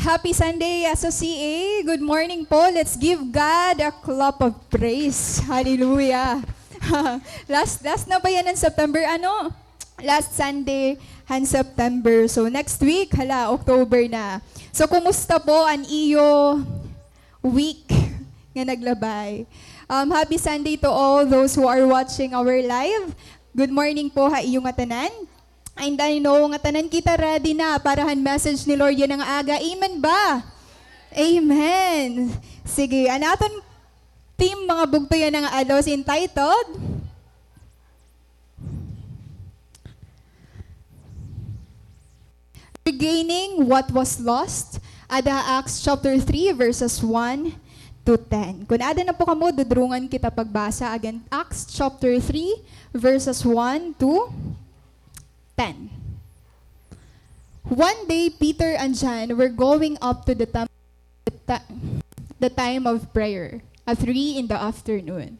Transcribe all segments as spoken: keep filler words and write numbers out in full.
Happy Sunday, S O C A. Good morning po. Let's give God a clap of praise. Hallelujah. Last, last na ba yan ng September? Ano? Last Sunday han September. So, next week, hala, October na. So, kumusta po an iyo week nga naglabay? Um, happy Sunday to all those who are watching our live. Good morning po ha iyo ngatanan. And I know nga tanan kita ready na para han message ni Lord yana nga aga. Amen ba? Amen. Sige, an aton theme mga bugto yana nga adlaw is entitled Regaining What Was Lost, ada ha Acts chapter three, verses one to ten. Kun ada na po kamo, dudurungan kita pagbasa. Again, Acts chapter three, verses one to ten. One day, Peter and John were going up to the temple the ti-, the time of prayer, at three in the afternoon.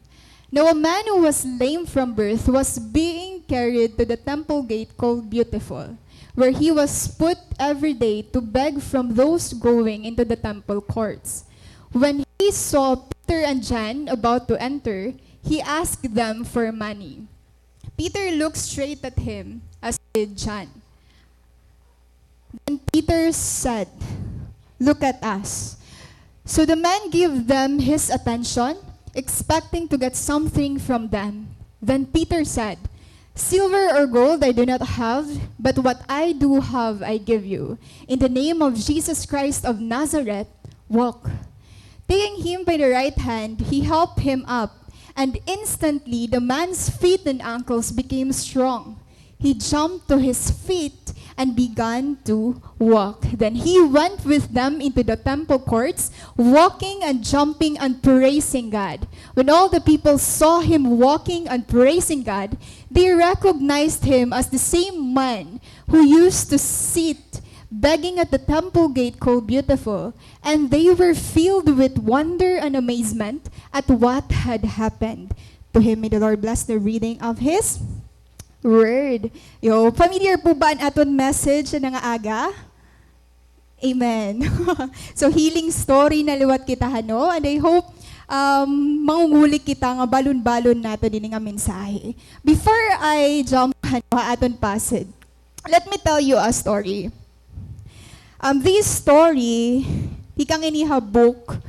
Now a man who was lame from birth was being carried to the temple gate called Beautiful, where he was put every day to beg from those going into the temple courts. When he saw Peter and John about to enter, he asked them for money. Peter looked straight at him, as did John. Then Peter said, "Look at us." So the man gave them his attention, expecting to get something from them. Then Peter said, "Silver or gold I do not have, but what I do have I give you. In the name of Jesus Christ of Nazareth, walk." Taking him by the right hand, he helped him up, and instantly the man's feet and ankles became strong. He jumped to his feet and began to walk. Then he went with them into the temple courts, walking and jumping and praising God. When all the people saw him walking and praising God, they recognized him as the same man who used to sit begging at the temple gate called Beautiful, and they were filled with wonder and amazement at what had happened to him. May the Lord bless the reading of His Word. Yo, familiar po ba an aton message yana nga aga? Amen. So, healing story na liwat kita, hano? And I hope, um, mangunguli kita nga balon-balon naton ini nga mensahe. Before I jump, hano, ha aton passage, let me tell you a story. Um, this story, tikang ini ha book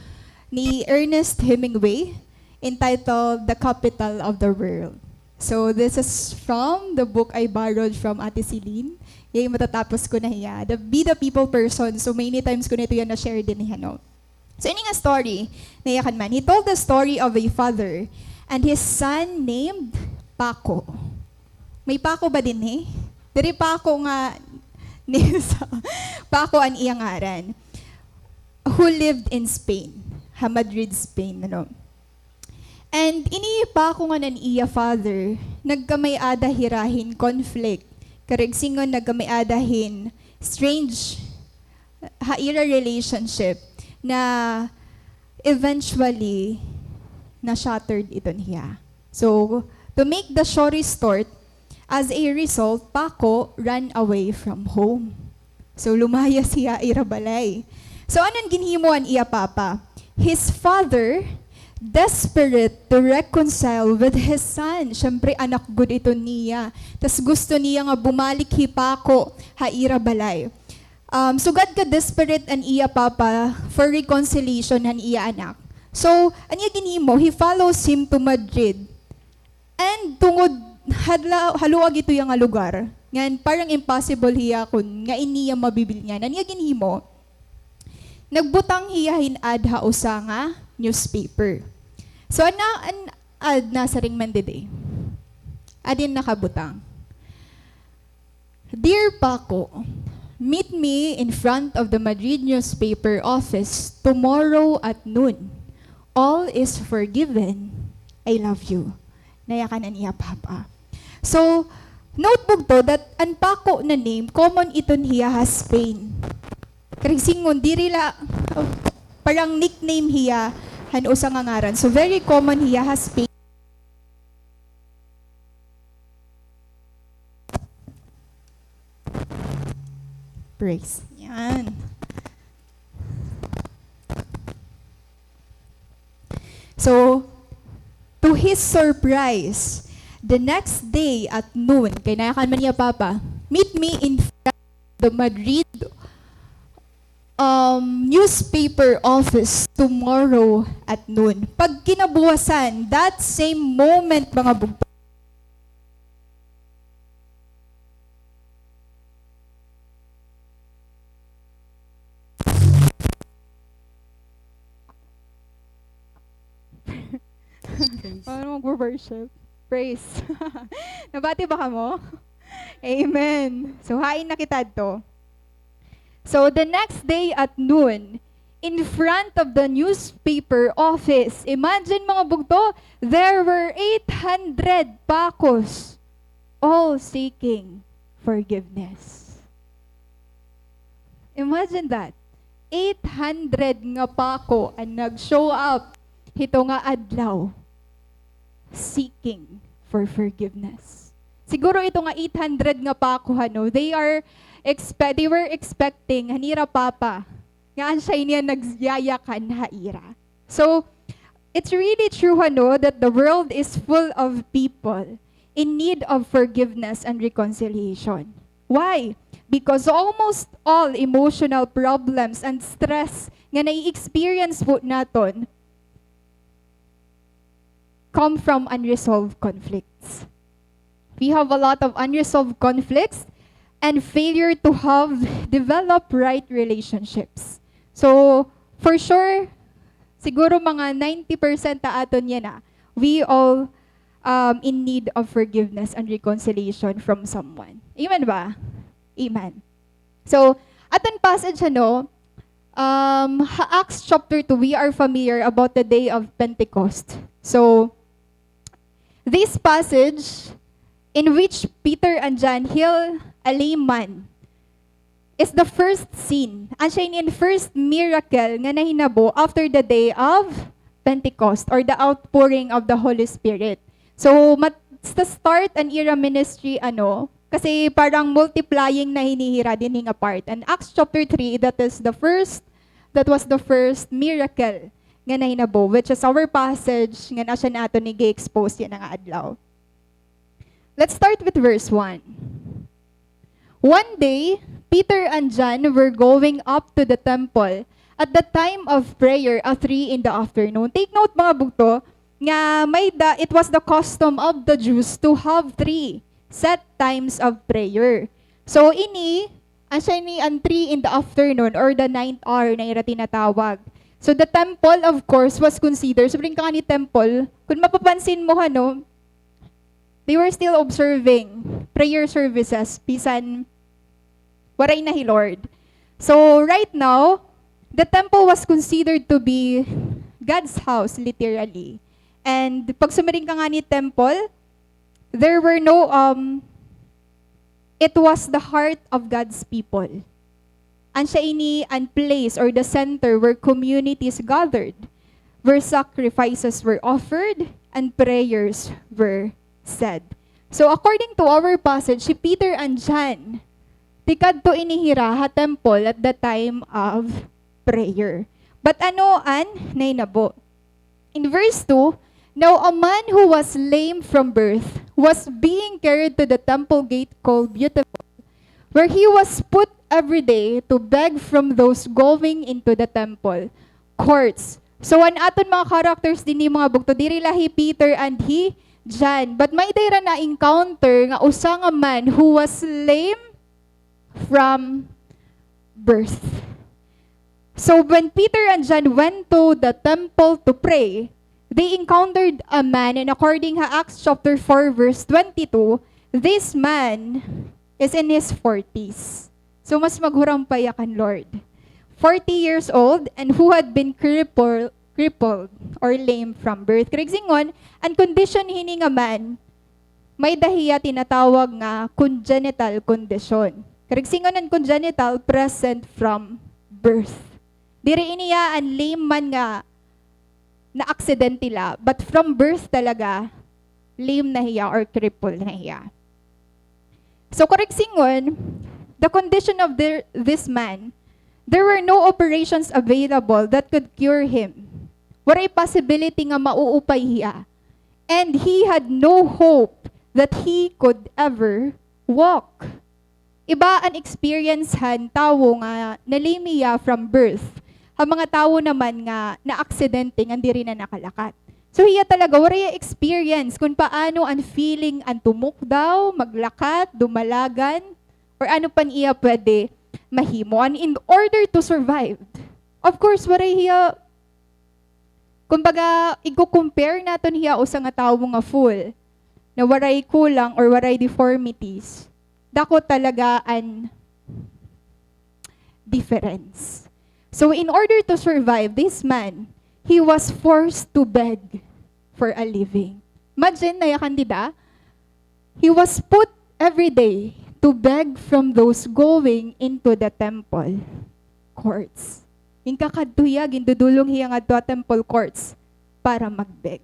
ni Ernest Hemingway, entitled The Capital of the World. So, this is from the book I borrowed from Ate Celine. Yay, matatapos ko na hiya. The, be the people person. So, many times ko na ito yana na-share dinhi, hano. So, ini nga story, nayakan man. He told the story of a father and his son named Paco. May Paco ba dinhi? Diri Paco nga name sa Paco an iya ngaran. Who lived in Spain. Ha Madrid, Spain, ano. And ini Paco ngan an iya father, nagkamay-ada hira hin conflict. Karuyag sidngon, nagkamay-ada hin strange ha ira relationship na eventually na-shattered iton hiya. So, to make the story short, as a result, Paco ran away from home. So, lumayas hiya ha ira balay. So, ano an ginhimo han iya papa? His father, desperate to reconcile with his son. Siyempre, anak gud ito niya. Tas gusto niya nga bumalik hi Paco ha ira balay. Um, sugad ka desperate an iya papa for reconciliation han iya anak. So, an iya ginhimo, he follows him to Madrid. And tungod hadla-, haluag ito iya nga lugar, ngan parang impossible hiya kun ngan niya mabibilngan. An iya ginhimo, nagbutang hiya hin ad ha usa nga newspaper. So, an, an ad nasiring man didi. Adi an nakabutang. "Dear Paco, meet me in front of the Madrid newspaper office tomorrow at noon. All is forgiven. I love you." Nayakan an iya papa. So, note bugto that an Paco na name, common iton hiya ha Spain. Karuyag sidngon, diri la, parang nickname hiya han usa nga ngaran. So, very common hiya ha Spain. Praise. Yan. So, to his surprise, the next day at noon, kay nayakan man niya Papa, "Meet me in front of the Madrid, um, newspaper office tomorrow at noon." Pagkinabuwasan, that same moment, mga bugto, Praise. Paano magwo-worship? Praise. Nabati ba kamo? Amen. So, hain na kita adto. So, the next day at noon, in front of the newspaper office, imagine, mga bugto, there were eight hundred Pacos, all seeking forgiveness. Imagine that. Eight hundred nga Paco an nag-show up hito nga adlaw, seeking for forgiveness. Siguro ito nga eight hundred nga Paco, ano, they are expe-, they were expecting han ira Papa nga an siya ini an nagyayakan ha ira. So, it's really true, ano, that the world is full of people in need of forgiveness and reconciliation. Why? Because almost all emotional problems and stress nga nai-experience po naton come from unresolved conflicts. We have a lot of unresolved conflicts and failure to have developed right relationships. So, for sure, siguro mga ninety percent ta aton yana, we all, um, in need of forgiveness and reconciliation from someone. Amen ba? Amen. So, aton passage, ano, um, ha Acts chapter two, we are familiar about the day of Pentecost. So, this passage in which Peter and John heal a lame man is the first scene. An siya ini an first miracle nga nahinabo after the day of Pentecost or the outpouring of the Holy Spirit. So, mat-, sa start an ira ministry, ano, kasi parang multiplying na hini hira dinhi nga part. And Acts chapter three, that is the first, that was the first miracle nga nahinabo, which is our passage nga naa siya naton ig-expose yana nga adlaw. Let's start with verse one. One day, Peter and John were going up to the temple at the time of prayer at three in the afternoon. Take note, mga bugto, nga may da-, it was the custom of the Jews to have three set times of prayer. So, ini, an siya ini an three in the afternoon or the ninth hour na ira tinatawag. So, the temple, of course, was considered, subring ka ngani temple, kung mapapansin mo, ano, they were still observing prayer services, bisan waray na hi Lord. So, right now, the temple was considered to be God's house, literally. And pag sumiring ka ngani temple, there were no, um, it was the heart of God's people. An siya ini an place or the center where communities gathered, where sacrifices were offered and prayers were said. So, according to our passage, si Peter and John, tikadto ini hira ha temple at the time of prayer. But ano an nahinabo? In verse two, "Now a man who was lame from birth was being carried to the temple gate called Beautiful, where he was put every day to beg from those going into the temple courts." So, an aton mga characters dinhi, mga bugto, diri la hi Peter and hi John. But may-ada hira na-encounter nga usa nga man who was lame from birth. So when Peter and John went to the temple to pray, they encountered a man, and according ha Acts chapter four verse twenty-two, this man is in his forties. So mas maghurampay hiya kan Lord. Forty years old and who had been cripple-, crippled or lame from birth. Karuyag sidngon, an kondisyon hini nga man, may-ada hiya tinatawag nga congenital condition. Karuyag sidngon an congenital, present from birth. Diri ini hiya an lame man nga naaksidente la, but from birth talaga, lame na hiya or cripple na hiya. So, karuyag sidngon, the condition of the, this man, there were no operations available that could cure him. Waray possibility nga mauupay hiya. And he had no hope that he could ever walk. Iba an experience han tawo nga na-lame hiya from birth. Ha mga tawo naman nga naaksidente ngan diri na nakalakat. So, hiya talaga, waray hiya experience kun paano an feeling an tumukdaw, maglakat, dumalagan, or ano pa an iya pwede mahimo. And in order to survive, of course, waray hiya, kumbaga, iko-compare naton hiya usa nga tawo nga full, na waray kulang or waray deformities. Dako talaga an difference. So, in order to survive, this man, he was forced to beg for a living. Imagine, nayakan dida, he was put every day to beg from those going into the temple courts. Ginkakadto hiya, gindudulong hiya ngadto ha temple courts para mag-beg.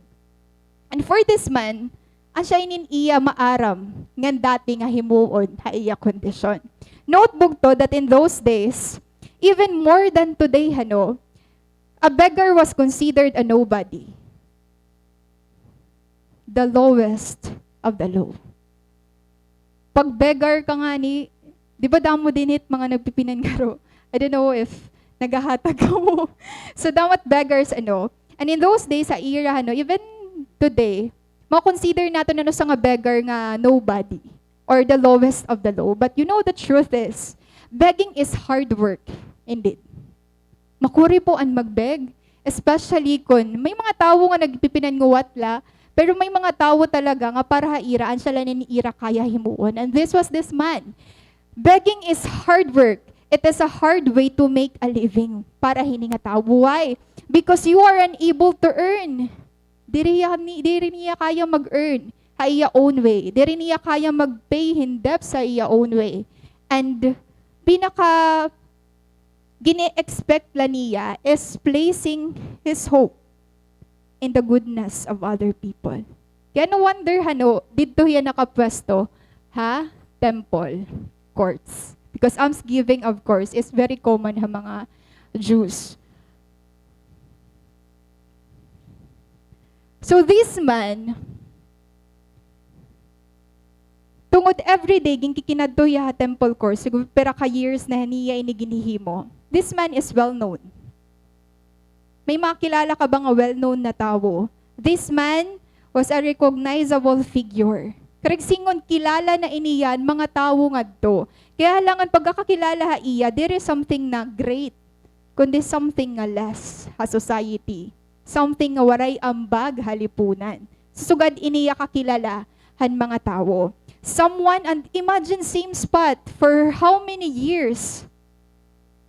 And for this man, asya ini an iya maaram ngan dati nga himuon ha iya kondisyon. Note, bugto, that in those days, even more than today, hano, a beggar was considered a nobody. The lowest of the low. Pag beggar ka ngani, di ba damo dinhi it mga nagpipinangaro? I don't know if naghahatag kamo. So, damat beggars, ano. And in those days, sa era, ano, even today, ma-consider naton, ano, usa nga beggar nga nobody or the lowest of the low. But you know, the truth is, begging is hard work, indeed. Makuri po an mag-beg, especially kun may mga tawo nga nagpipinanguwat la, pero may mga tawo talaga nga para ha ira, an siya la ini an ira kaya himuon. And this was this man. Begging is hard work. It is a hard way to make a living para hini nga tawo. Why? Because you are unable to earn. Diri hiya ni-, diri niya kaya mag-earn ha iya own way. Diri niya kaya mag-pay hin debts ha iya own way. And pinaka gini-expect la niya is placing his hope in the goodness of other people. Kaya no wonder, hano, didto hiya nakapwesto ha temple courts. Because almsgiving, of course, is very common ha mga Jews. So this man, tungod everyday ginkikinadto hiya ha temple courts, siguro pira ka years na niya ini ginhihimo. This man is well known. May makilala ka ba nga well-known na tawo? This man was a recognizable figure. Karuyag sidngon, kilala na ini han mga tawo ngadto. Kaya la ngan pagkakakilala ha iya, diri something na great, kundi something nga less ha society. Something nga waray ambag ha lipunan. Sugad ini iya kakilala han mga tawo. Someone, and imagine, same spot for how many years?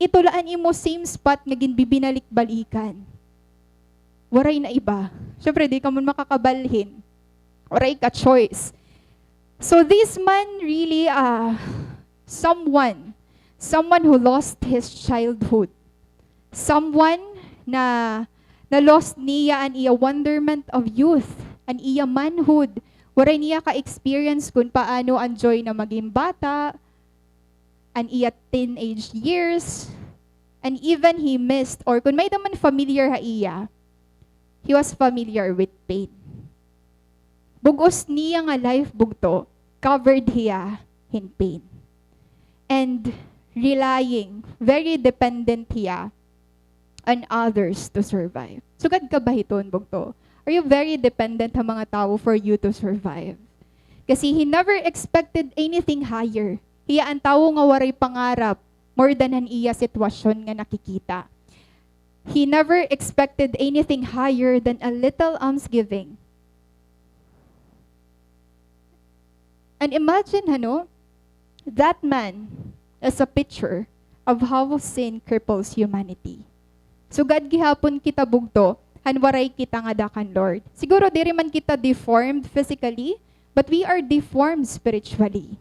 Ito la an imo same spot nga ginbibinalik-balikan. Waray na iba. Siyempre, di ka man makakabalhin. Waray ka choice. So this man really, ah, someone, someone who lost his childhood. Someone na na-lost niya an iya wonderment of youth, an iya manhood. Waray niya ka-experience kun paano an joy na maging bata, an iya teenage years, and even he missed, or kun may-ada man familiar ha iya, he was familiar with pain. Bug-os niya nga life, bugto, covered hiya hin pain. And relying, very dependent hiya on others to survive. Sugad ka ba hiton, bugto? Are you very dependent ha mga tawo for you to survive? Kasi he never expected anything higher. Hiya an tawo nga waray pangarap more than han iya sitwasyon nga nakikita. He never expected anything higher than a little almsgiving. And imagine, hano, that man is a picture of how sin cripples humanity. Sugad gihapon kita, bugto, han waray kita ngada kan Lord. Siguro diri man kita deformed physically, but we are deformed spiritually.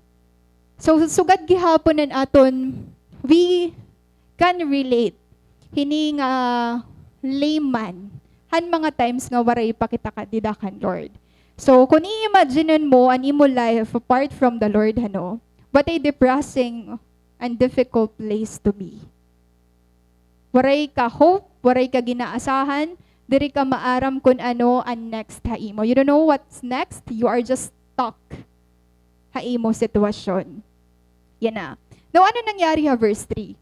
So, sugad gihapon an aton, we can relate hini nga lame man han mga times nga waray pa kita ka-, dida kan Lord. So, kun i-imagine-on mo an imo life apart from the Lord, hano, what a depressing and difficult place to be. Waray ka hope, waray ka ginaasahan, Diri ka maaram kun ano an next ha imo. You don't know what's next. You are just stuck ha imo sitwasyon. Yana. Now, ano nangyari ha verse three?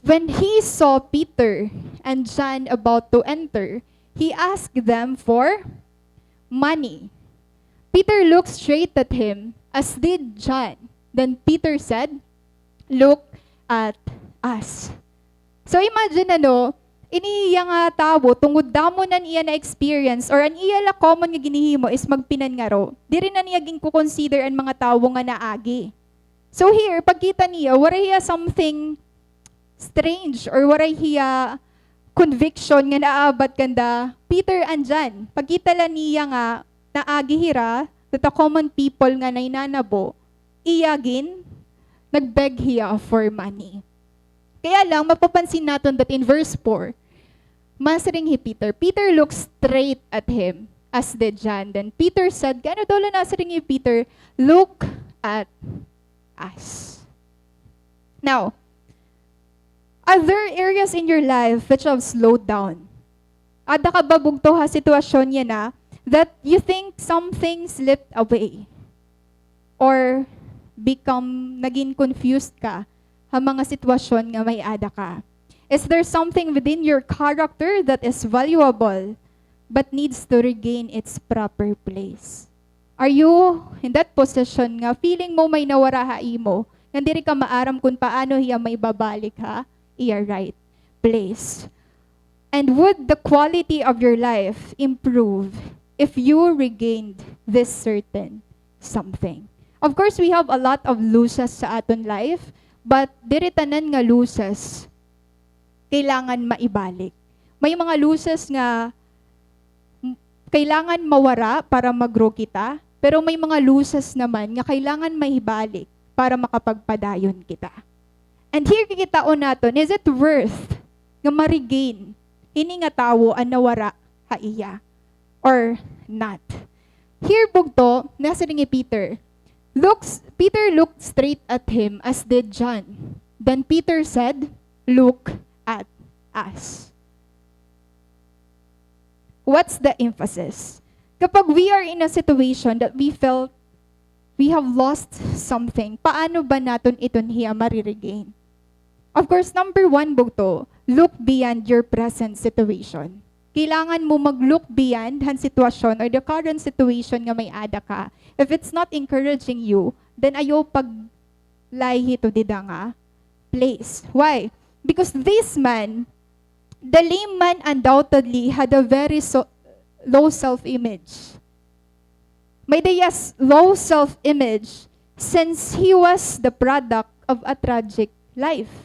When he saw Peter and John about to enter, he asked them for money. Peter looked straight at him, as did John. Then Peter said, "Look at us." So imagine, ano, ini hiya nga tawo, tungod damo na an iya na-experience or an iya la common nga ginhihimo is magpinangaro. Diri na niya ginko-consider an mga tawo nga naagi. So here, pagkita niya, waray hiya something strange or waray hiya conviction nga naabat kanda Peter and John. Pagkita la niya nga naagi hira, that a common people nga nahinanabo, iya gin, nag-beg hiya for money. Kaya lang, mapapansin naton that in verse four, masiring hi Peter, Peter looked straight at him, as did John. Then Peter said, kay ano daw la nasiring hi Peter, "Look at us." Now, are there areas in your life which have slowed down? Ada ka ba bugto ha sitwasyon yana that you think something slipped away? Or become, naging confused ka ha mga sitwasyon nga may-ada ka? Is there something within your character that is valuable but needs to regain its proper place? Are you in that position nga feeling mo may nawara ha imo, nga diri ka maaram kun paano hiya maibabalik ha iya right place? And would the quality of your life improve if you regained this certain something? Of course, we have a lot of losses sa aton life, but diri tanan nga losses kailangan maibalik. May mga losses nga m-, kailangan mawara para mag-grow kita, pero may mga losses naman nga kailangan maibalik para makapagpadayon kita. And here kikitaon naton, is it worth nga ma-regain ini nga tawo an nawara ha iya or not? Here bugto, nasiring hi Peter, looks, Peter looked straight at him, as did John. Then Peter said, "Look at us." What's the emphasis? Kapag we are in a situation that we felt we have lost something, paano ba naton iton hiya mariregain? Of course, number one, bugto, look beyond your present situation. Kailangan mo mag-look beyond han sitwasyon or the current situation nga may-ada ka. If it's not encouraging you, then ayaw pag-lie hito dida nga place. Why? Because this man, the lame man undoubtedly had a very so-, low self-image. May-ada hiya s-, low self-image since he was the product of a tragic life.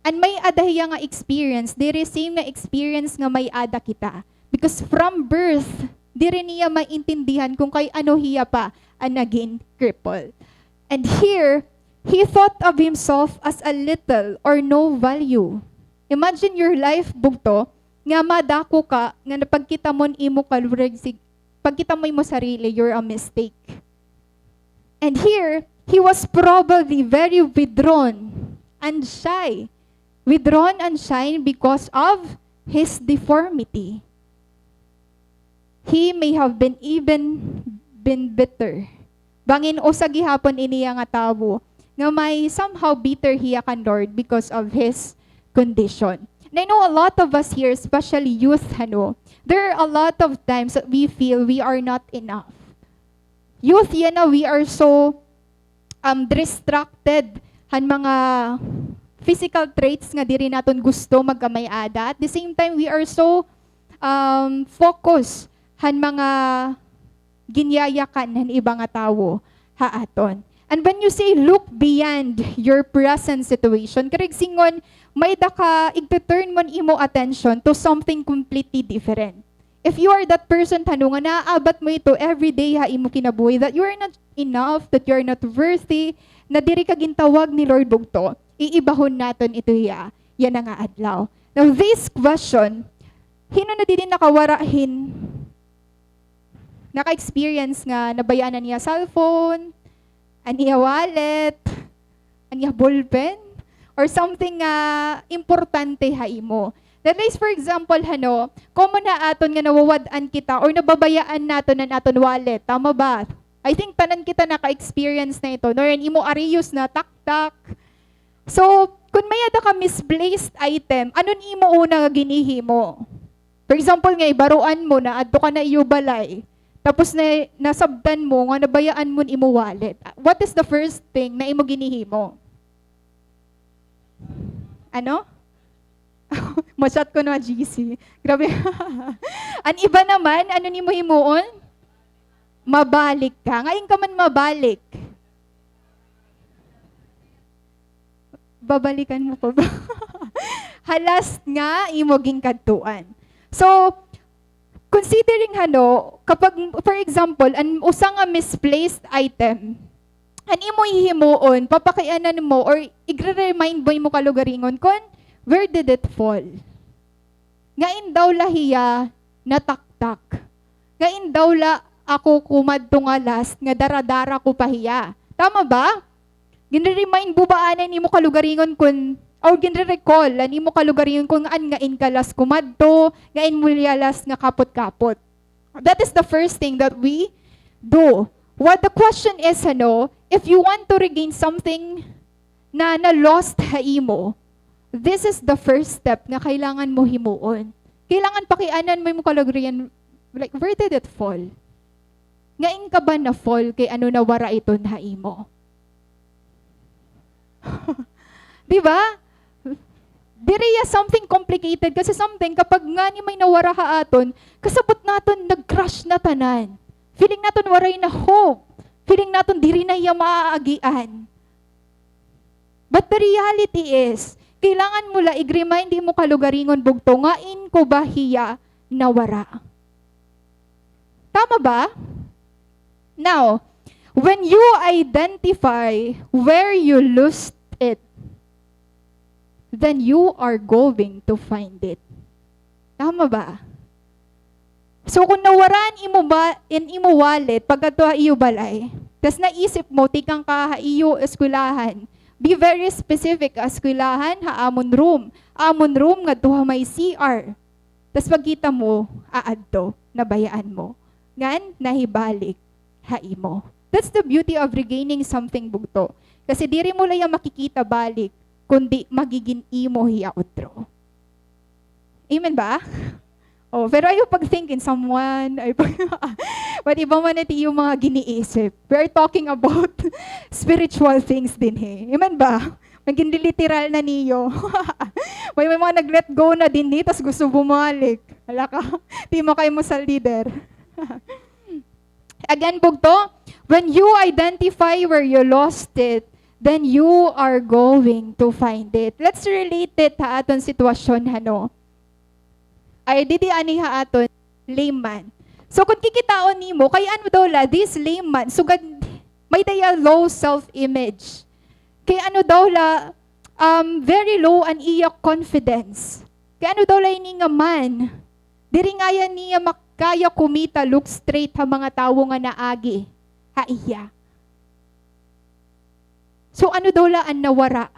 An may-ada hiya nga experience, diri same nga experience nga may-ada kita. Because from birth, diri niya maintindihan kung kay ano hiya pa an nagin cripple. And here, he thought of himself as a little or no value. Imagine your life, bugto, nga madako ka, nga napagkita mo an imo kalurig sig-, pagkita mo imo sarili, you're a mistake. And here, he was probably very withdrawn and shy. Withdrawn and shy because of his deformity. He may have been even been bitter. Bangin usa gihapon ini nga tawo nga may somehow bitter hiya kan Lord because of his condition. And I know a lot of us here, especially youth, ano, there are a lot of times that we feel we are not enough. Youth yana, we are so, um, distracted han mga physical traits nga diri naton gusto magkamay-ada. At the same time, we are so, um, focus han mga ginyayakan han iba nga tawo ha aton. And when you say look beyond your present situation, karuyag sidngon, may-ada ka igtu-turn mo an imo attention to something completely different. If you are that person, tano, nga naaabat mo ito every day ha imo kinabuhi, that you are not enough, that you are not worthy, na diri ka gintawag ni Lord bugto, iibahon naton ito hiya yana nga adlaw. Now, this question, hin-o na didi nakawara hin naka-experience nga nabayaan an iya cellphone, an iya wallet, an iya ballpen, or something nga importante ha imo. That is, for example, hano, common ha aton nga nawawad-an kita or nababayaan naton an aton wallet. Tama ba? I think tanan kita naka-experience na ito. No, an imo ariyos nataktak. So, kun may-ada ka misplaced item, ano an imo una nga ginhihimo? For example, nga ibaruan mo na adto ka na iyo balay, tapos na, nasabtan mo nga nabayaan mo an imo wallet. What is the first thing na imo ginhihimo? Ano? Ma-chat ko na, G C. Grabe. An iba naman, ano an imo himuon? Mabalik ka. Ngain ka man mabalik? Babalikan mo pa ba? Ha last nga imo ginkadtuan. So, considering, hano, kapag, for example, an usa nga misplaced item, an imo hihimuon, papakianan mo or igre-remind mo imo kalugaringon kon where did it fall? Ngain daw la hiya nataktak? Ngain daw la ako kumadto nga last nga dara-dara ko pa hiya? Tama ba? Ginre-remind mo ba anay an imo kalugaringon kun, or ginre-recall an imo kalugaringon kun ngan ngain ka last kumadto, ngain mo hiya last nga kapot-kapot? That is the first thing that we do. What the question is, ano, if you want to regain something na na-lost ha imo, this is the first step nga kailangan mo himuon. Kailangan pakianan mo imo kalugaringon, like, where did it fall? Ngain ka ba na-fall kay ano nawara iton ha imo? Di ba? Diri iya something complicated kasi something kapag ngani may nawara ha aton, kasabot naton nag-crash na tanan. Feeling naton waray na hope. Feeling naton diri na iya maaagian. But the reality is, kailangan mo la ig-remind imo kalugaringon, bugto, ngain ko ba hiya nawara? Tama ba? Now, when you identify where you lost it, then you are going to find it. Tama ba? So, kung nawara an imo ba-, an imo wallet pagkadto ha iyo balay, tas naisip mo, tikang ka ha iyo eskwelahan, be very specific, eskwelahan, ha amon room. Amon room ngadto ha may C R. Tas pagkita mo, aadto, nabayaan mo. Ngan, nahibalik ha imo. That's the beauty of regaining something, bugto. Kasi diri mo la iya makikita balik, kundi magigin imo hiya utro. Amen ba? Oh, pero ayaw pag-think in someone, ay pag-, but iba man it iyo mga giniisip. We are talking about spiritual things dinhi. Amen ba? Magin literal na niyo. May, may mga nag-let go na dinhi, tas gusto bumalik. Hala ka, di mo kay mo sa leader. Again, bugto, when you identify where you lost it, then you are going to find it. Let's relate it ha aton sitwasyon, hano. Ay, didi ani ha aton, lame man. So, kung kikitaon nimo, kay ano daw la, this lame man, sugad, may-ada iya low self-image. Kay ano daw la, um, very low an iya confidence. Kay ano daw la ini nga man, diri ngani niya makaya kumita, look straight ha mga tawo nga naagi ha iya. So, ano daw la an nawara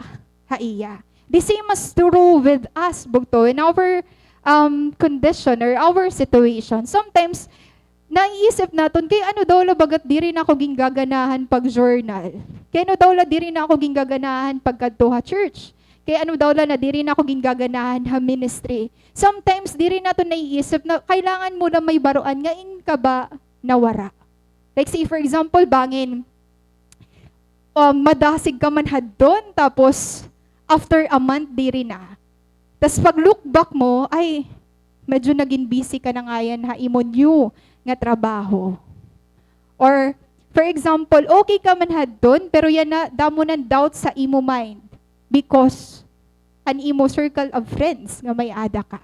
ha iya? The same as true with us, bugto, in our, um, condition or our situation. Sometimes, naiisip naton, kay ano daw la bagat diri na ako gingaganahan pag-journal? Kay ano daw la diri na ako gingaganahan pagkadto ha church? Kay ano daw la na diri na ako gingaganahan ha ministry? Sometimes, diri naton naiisip na kailangan mo la may baruan nga ngain ka ba nawara. Like, say, for example, bangin, um, madasig ka man hadton, tapos after a month, diri na. Tas pag-look back mo, ay, medyo nagin busy ka na ngayan ha imo new nga trabaho. Or, for example, okay ka man hadton, pero yana, damo nan doubt sa imo mind because an imo circle of friends nga may-ada ka.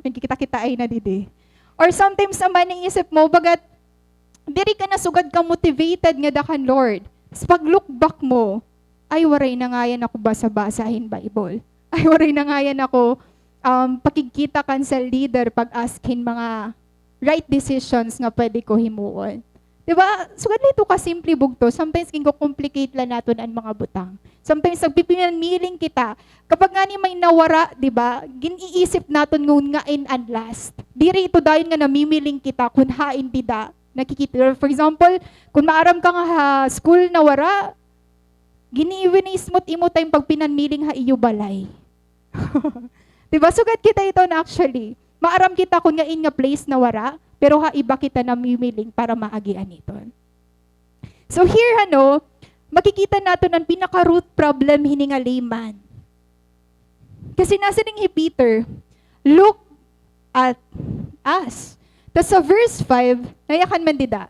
May kikita-kitaay na didi. Or sometimes naman, naisip mo, bagat, diri ka na sugad ka-motivated ngada kan Lord. Tas pag-look back mo, ay, waray na ngayan ako basa-basa hin Bible. Ay, waray na ngayan ako, um, pakigkita kan sa leader, pag-ask hin mga right decisions nga pwede ko himuon. Di ba? Sugad la ito kasimple, bugto. Sometimes, ginko-complicate la naton an mga butang. Sometimes, nagpipinanmiling kita. Kapag ngani may nawara, di ba, gin-iisip naton ngun ngain an last. Diri ito dayon nga namimiling kita kun hain dida nakikita. For example, kun maaram ka nga ha school nawara, giniwinismot imo time pagpinanmiling ha iyo balay. Di ba? Sugad kita iton actually. Maaram kita kun ngain nga place nawara, pero ha iba kita namimiling para maagian iton. So here, ano, makikita naton an pinaka-root problem hini nga lame man. Kasi nasiring hi Peter, "Look at us." Tas sa verse five, nayakan man dida,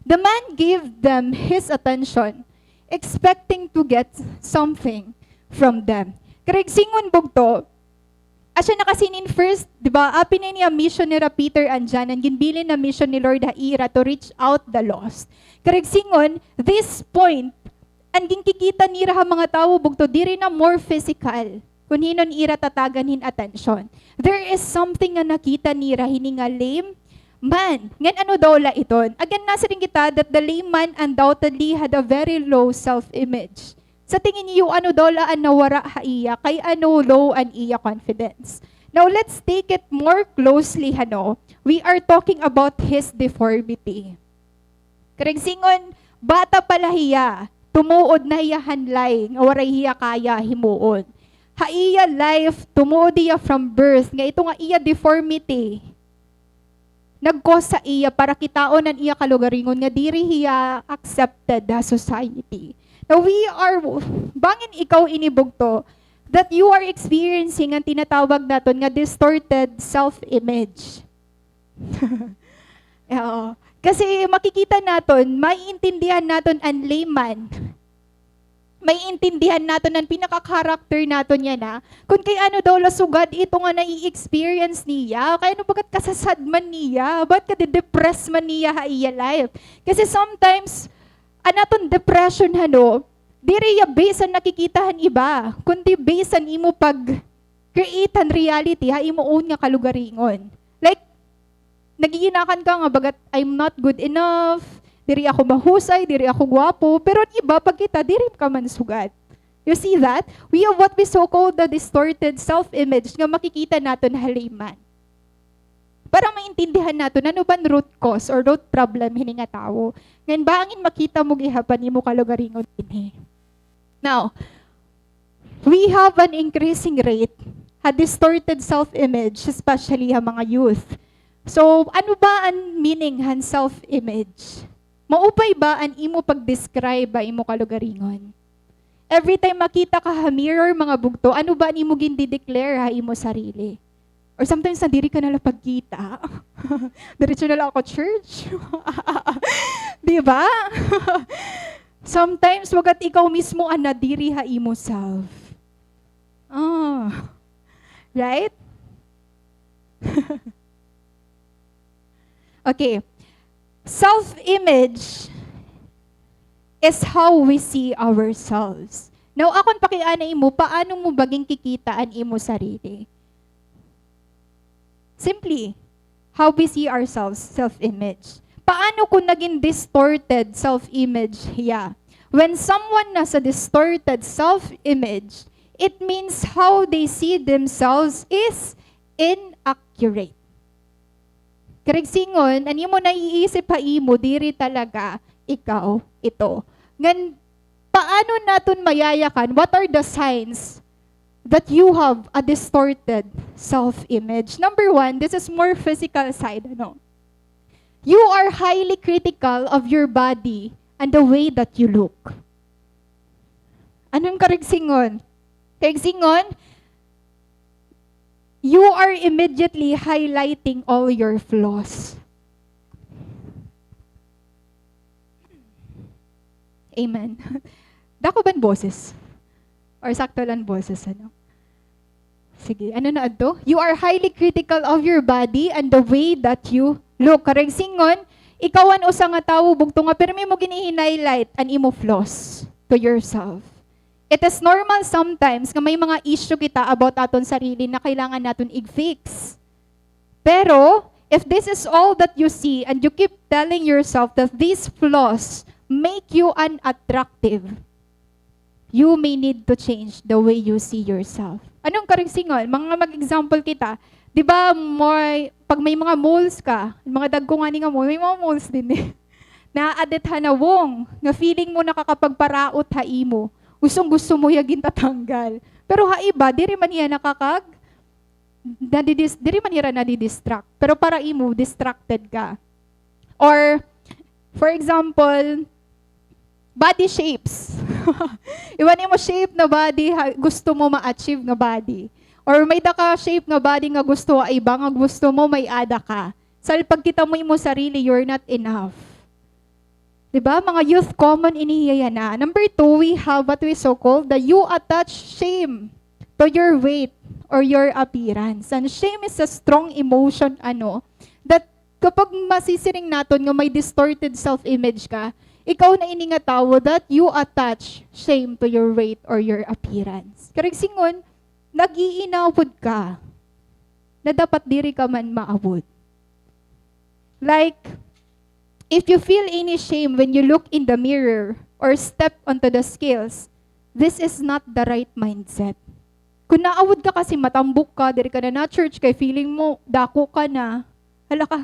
"The man gave them his attention, expecting to get something from them." Karuyag sidngon, bugto, asya na kasi in first, di ba, apin na ini an mission nira Peter and John, an ginbilin na mission ni Lord ha ira to reach out the lost. Karuyag sidngon, this point, an ginkikita nira ha mga tawo, bugto, diri na more physical kun hin-o an ira tatagan hin atensyon. There is something nga nakita nira hini nga lame man. Ngan ano daw la iton? Again, nasiring kita that the lame man undoubtedly had a very low self-image. Sa tingin niyo, ano daw la an nawara ha iya? Kay ano low an iya confidence? Now, let's take it more closely, hano? We are talking about his deformity. Karuyag sidngon, bata pa la hiya, tumuod na hiya han lay nga waray hiya kaya himuon. Ha iya life, tumuod hiya from birth, nga ito nga iya deformity nag-cause sa iya para kitaon an iya kalugaringon nga diri hiya accepted ha society. Now, we are, bangin ikaw ini, bugto, that you are experiencing an tinatawag naton nga distorted self-image. Oo. Kasi makikita naton, maiintindihan naton an lame man. Maiintindihan naton an pinaka-character naton yana, kun kay ano daw la sugad ito nga nai-experience niya, kay ano bagat kasasad man niya, bagat kadi-depress man niya ha iya life. Kasi sometimes, an aton depression, hano, diri iya based han nakikita han iba, kundi based han imo pag-create han reality ha imo own nga kalugaringon. Like, nagiginakan ka nga bagat, "I'm not good enough, diri ako mahusay, diri ako gwapo," pero an iba, pagkita, diri ka man sugad. You see that? We have what we so-called the distorted self-image nga makikita naton ha lame man. Para maintindihan naton ano ba an root cause or root problem hini nga tawo. Ngan bangin makita mo gihap an imo kalugaringon dinhi. Now, we have an increasing rate ha distorted self-image, especially ha mga youth. So, ano ba an meaning han self-image? Maupay ba an imo pag-describe ha imo kalugaringon? Every time makita ka ha mirror, mga bugto, ano ba an imo gindi-declare ha imo sarili? Or sometimes, nadiri ka na la pagkita. Diretso na la ako church. Di ba? Sometimes, bagat ikaw mismo an nadiri ha imo self. Ah. Right? Okay. Self-image is how we see ourselves. Now, akon pakiana imo, paano mo ba ginkikita an imo sarili? Simply, how we see ourselves, self-image. Paano kung naging distorted self-image hiya? When someone has a distorted self-image, it means how they see themselves is inaccurate. Karuyag sidngon, an imo naiisip ha imo, diri talaga ikaw ito. Ngan, paano naton mayayakan? What are the signs that you have a distorted self-image? Number one, this is more physical side, ano? You are highly critical of your body and the way that you look. Ano an karuyag sidngon? Karuyag sidngon, you are immediately highlighting all your flaws. Amen. Dako ba an boses? Or sakto la an boses, ano? Sige, ano na adto? You are highly critical of your body and the way that you look. Karuyag sidngon, ikaw an usa nga tawo, bugto, nga pirmi mo gini-highlight an imo flaws to yourself. It is normal sometimes nga may mga issue kita about aton sarili na kailangan naton i-fix. Pero, If this is all that you see and you keep telling yourself that these flaws make you unattractive, you may need to change the way you see yourself. Anong karigsingon? Mga mag-example kita. Di ba, may, pag may mga moles ka, mga dagko ngani nga mole, may mga moles din eh. Naa-add it ha nawong, nga feeling mo nakakapagparaot ha imo. Gustong-gusto mo hiya gintatanggal. Pero ha iba, diri man hiya nakakag-, nadidis-, diri man hira nadidistract. Pero para imo, distracted ka. Or, for example, body shapes. Iba an imo shape na body, ha, gusto mo ma-achieve nga body. Or may-ada ka shape nga body nga gusto ha iba, nga gusto mo may-ada ka. Sa pagkita mo imo sarili, you're not enough. Di ba? Mga youth, common ini hiya yana. Number two, we have what we so-called the you attach shame to your weight or your appearance. And shame is a strong emotion, ano, that kapag masisiring naton nga may distorted self-image ka, ikaw na ini nga tawo that you attach shame to your weight or your appearance. Karigsingon, nag-iinawod ka na dapat diri ka man maawod. Like, if you feel any shame when you look in the mirror or step onto the scales, this is not the right mindset. Kung naawod ka kasi matambok ka, diri ka na na-church kay feeling mo, dako ka na. Hala ka.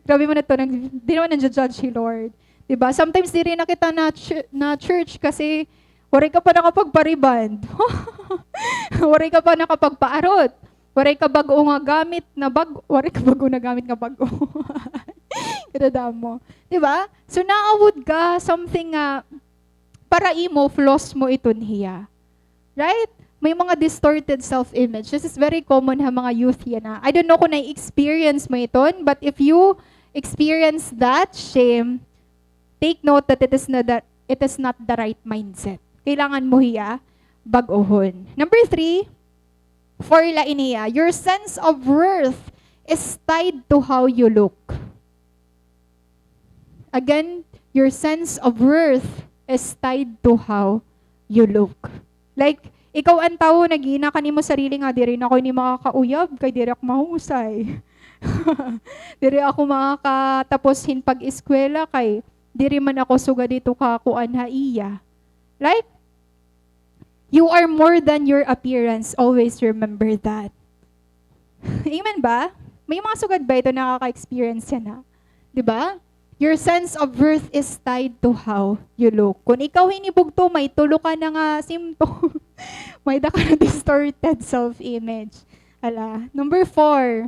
Grabe man ito, nag-, di naman nagja-judge si Lord. Diba? Sometimes diri na kita na, ch-, na church kasi waray ka pa nakapagpa-rebond. Waray ka pa nakapagpaarot. Waray ka bag-o nga gamit na bag-, waray ka bag-o na gamit nga bag-o. Kadadamo. Diba? So, naawod ka something nga para imo, flaws mo iton hiya. Right? May mga distorted self-image. This is very common ha mga youth yana. I don't know kung na-experience mo iton, but if you experience that shame, take note that it is not the, it is not the right mindset. Kailangan mo hiya bag-ohon. Number three, four la ini hiya, your sense of worth is tied to how you look. Again, your sense of worth is tied to how you look. Like, ikaw an tawo, nag-iina ka nimo sarili nga, "Diri na ako ini makakauyab, kay diri ako mahusay. Diri ako makakatapos hin pag-eskwela, kay diri man ako sugad hito kakuan ha iya." Like, you are more than your appearance. Always remember that. Amen ba? May mga sugad ba ito nakaka-experience yana? Di ba? Your sense of worth is tied to how you look. Kung ikaw hini bugto, may tulo ka na nga symptom. May-ada ka na distorted self-image. Hala. Number four.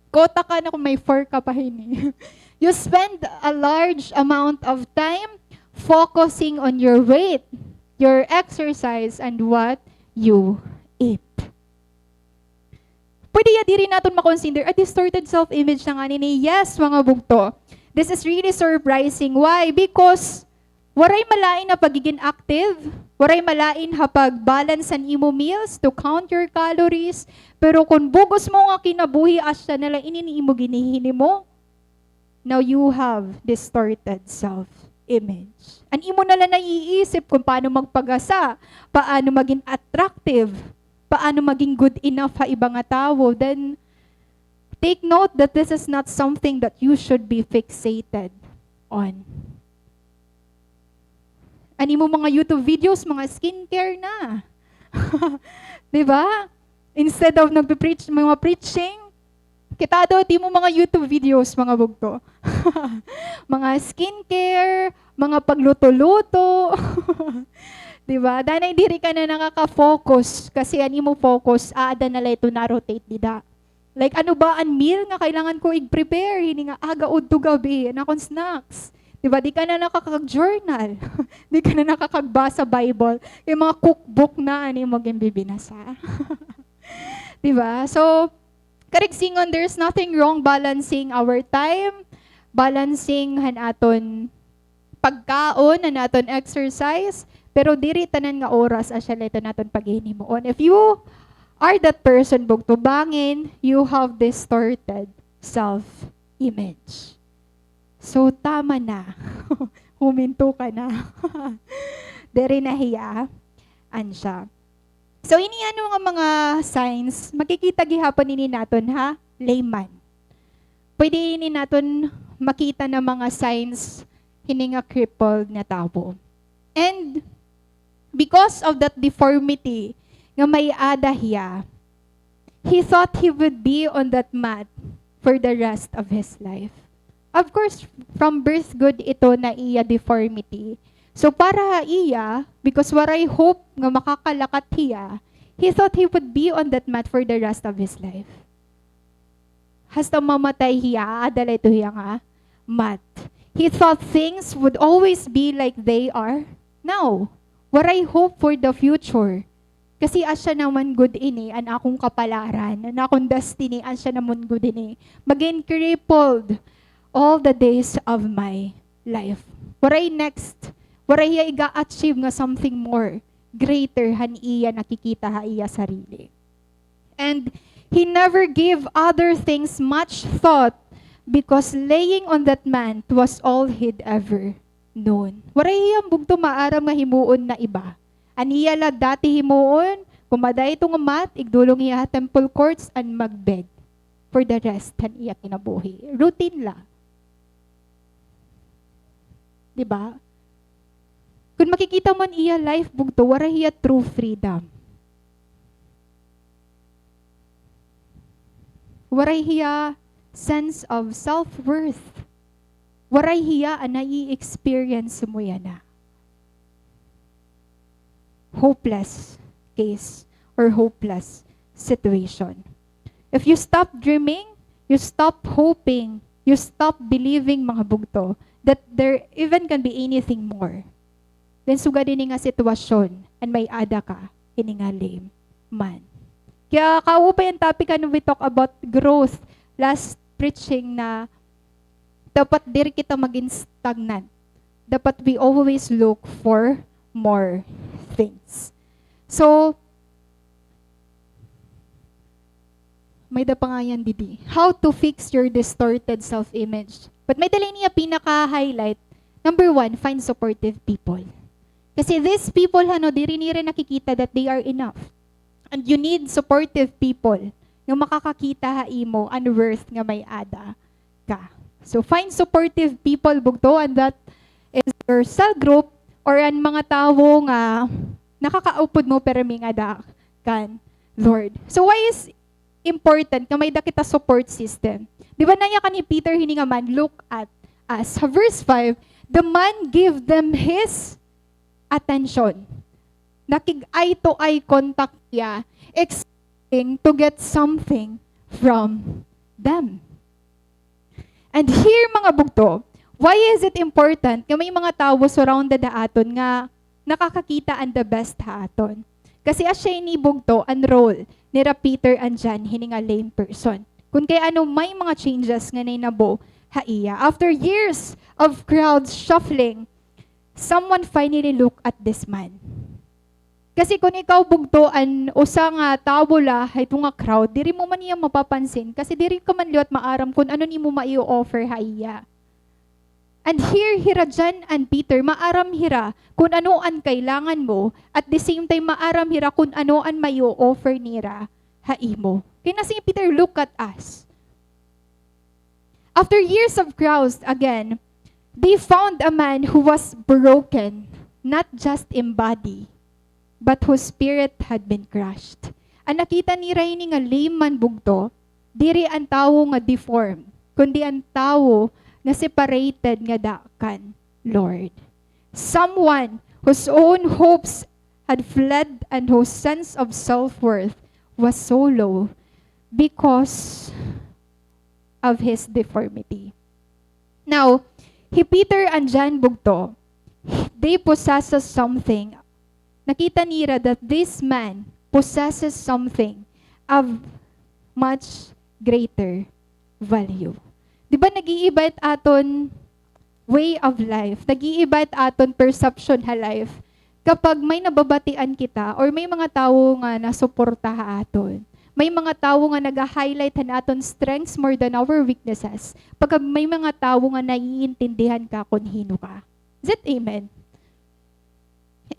Quota ka na kung may four ka pa hini. You spend a large amount of time focusing on your weight, your exercise, and what you eat. Pwede ya diri naton ma-consider, ah, distorted self-image na ngani ini. Yes, mga bugto. This is really surprising. Why? Because waray malain ha pagigin active, waray malain ha pag-balance han imo meals, to count your calories, pero kon bug-os mo nga kinabuhi, asya na la ini an imo ginihinimo. Now you have distorted self-image. An imo na la naiisip kon paano magpagasa, paano magin attractive, paano magin good enough ha iba nga tawo, then take note that this is not something that you should be fixated on. An imo mga YouTube videos, mga skincare na. Di ba? Instead of nagpe-preach, mga preaching, kita daw it imo mga YouTube videos, mga bugto. Mga skincare, mga pagluto-luto. Di ba? Danay diri ka na nakaka-focus kasi an imo focus, aada na la ito na-rotate dida. Like, ano ba an meal nga kailangan ko i-prepare? Hini nga aga, udto, gab-i, an akon snacks. Di ba? Di ka na nakakag-journal. Di ka na nakakagbasa Bible. Kay mga cookbook na an imo ginbibinasa. Di ba? So, karigsingon, there's nothing wrong balancing our time, balancing han aton pagkaon, an aton exercise, pero diri tanan nga oras asya la ito an aton paghihimuon. If you are that person, bugto, bangin you have distorted self-image. So, tama na. Huminto ka na. Diri na hiya. An siya. So, ini ano nga mga signs, makikita gihapon ini naton ha layman. Pwede ini naton makita na mga signs hini nga crippled nga tawo. And because of that deformity nga may-ada hiya, he thought he would be on that mat for the rest of his life. Of course, from birth gud ito na iya deformity. So para ha iya, because waray hope nga makakalakat hiya, he thought he would be on that mat for the rest of his life. Hasta mamatay hiya, aada la ito hiya nga mat. He thought things would always be like they are now. Waray hope for the future. Kasi asya naman gud ini an akon kapalaran, an akon destiny, asya naman gud ini. Magin crippled all the days of my life. Waray next, waray hiya iga-achieve nga something more greater han iya nakikita ha iya sarili. And he never gave other things much thought because laying on that mat was all he'd ever known. Waray hiya bugto maaram nga himuon na iba. An iya la dati himuon, kon maada ito nga mat, igdulong hiya ha temple courts and magbeg for the rest han iya kinabuhi. Routine la. Di ba? Kon makikita mo an iya life bugto, waray hiya true freedom. Waray hiya sense of self-worth. Waray hiya an nai-experience mo yana. Hopeless case or hopeless situation. If you stop dreaming, you stop hoping, you stop believing, mga bugto, that there even can be anything more, then sugad ini nga sitwasyon, an may-ada ka, ini nga lame man. Kaya kaupay an topic, ano, we talk about growth last preaching, na dapat diri kita magin stagnant. Dapat we always look for more things. So, may-ada pa ngay-an didi. How to fix your distorted self-image. But may-ada la ini nga pinaka-highlight. Number one, find supportive people. Kasi these people, ano, diri nira nakikita that they are enough. And you need supportive people nga makakakita ha imo an worth nga may-ada ka. So, find supportive people, bugto, and that is your cell group or an mga tawo nga nakakaupod mo pirmi ngada kan Lord. So, why is important nga may-ada kita support system? Di ba naya kan hi Peter hini nga man, "Look at us." Ha verse five, the man gave them his attention. Nakig-eye-to-eye contact hiya, expecting to get something from them. And here, mga bugto, why is it important nga may mga tawo surrounded ha aton nga nakakakita an the best ha aton? Kasi asya ini, bugto, an role nira Peter and John, hini nga lame person. Kon kay ano may mga changes nga nahinabo ha iya. After years of crowd shuffling, someone finally look at this man. Kasi kon ikaw, bugto, an usa nga tawo la ha ito nga crowd, diri mo man iya mapapansin kasi diri ka man liwat maaram kon ano an imo mai-o-offer ha iya. And here, hira John and Peter, maaram hira kon ano an kailangan mo, at the same time, maaram hira kon ano an mai-o-offer nira ha imo. Kay nasiring hi Peter, "Look at us." After years of crowds, again, they found a man who was broken, not just in body, but whose spirit had been crushed. An nakita nira hini nga lame man, bugto, diri an tawo nga deformed, kundi an tawo nga separated ngada kan Lord. Someone whose own hopes had fled and whose sense of self-worth was so low because of his deformity. Now, hi Peter and John, bugto, they possesses something. Nakita nira that this man possesses something of much greater value. Di ba nag-iiba it aton way of life, nag-iiba it aton perception ha life kapag may nababatian kita or may mga tawo nga nasuporta ha aton. May mga tawo nga naga-highlight han aton strengths more than our weaknesses. Pagka may mga tawo nga naiintindihan ka kon hin-o ka. Is it amen?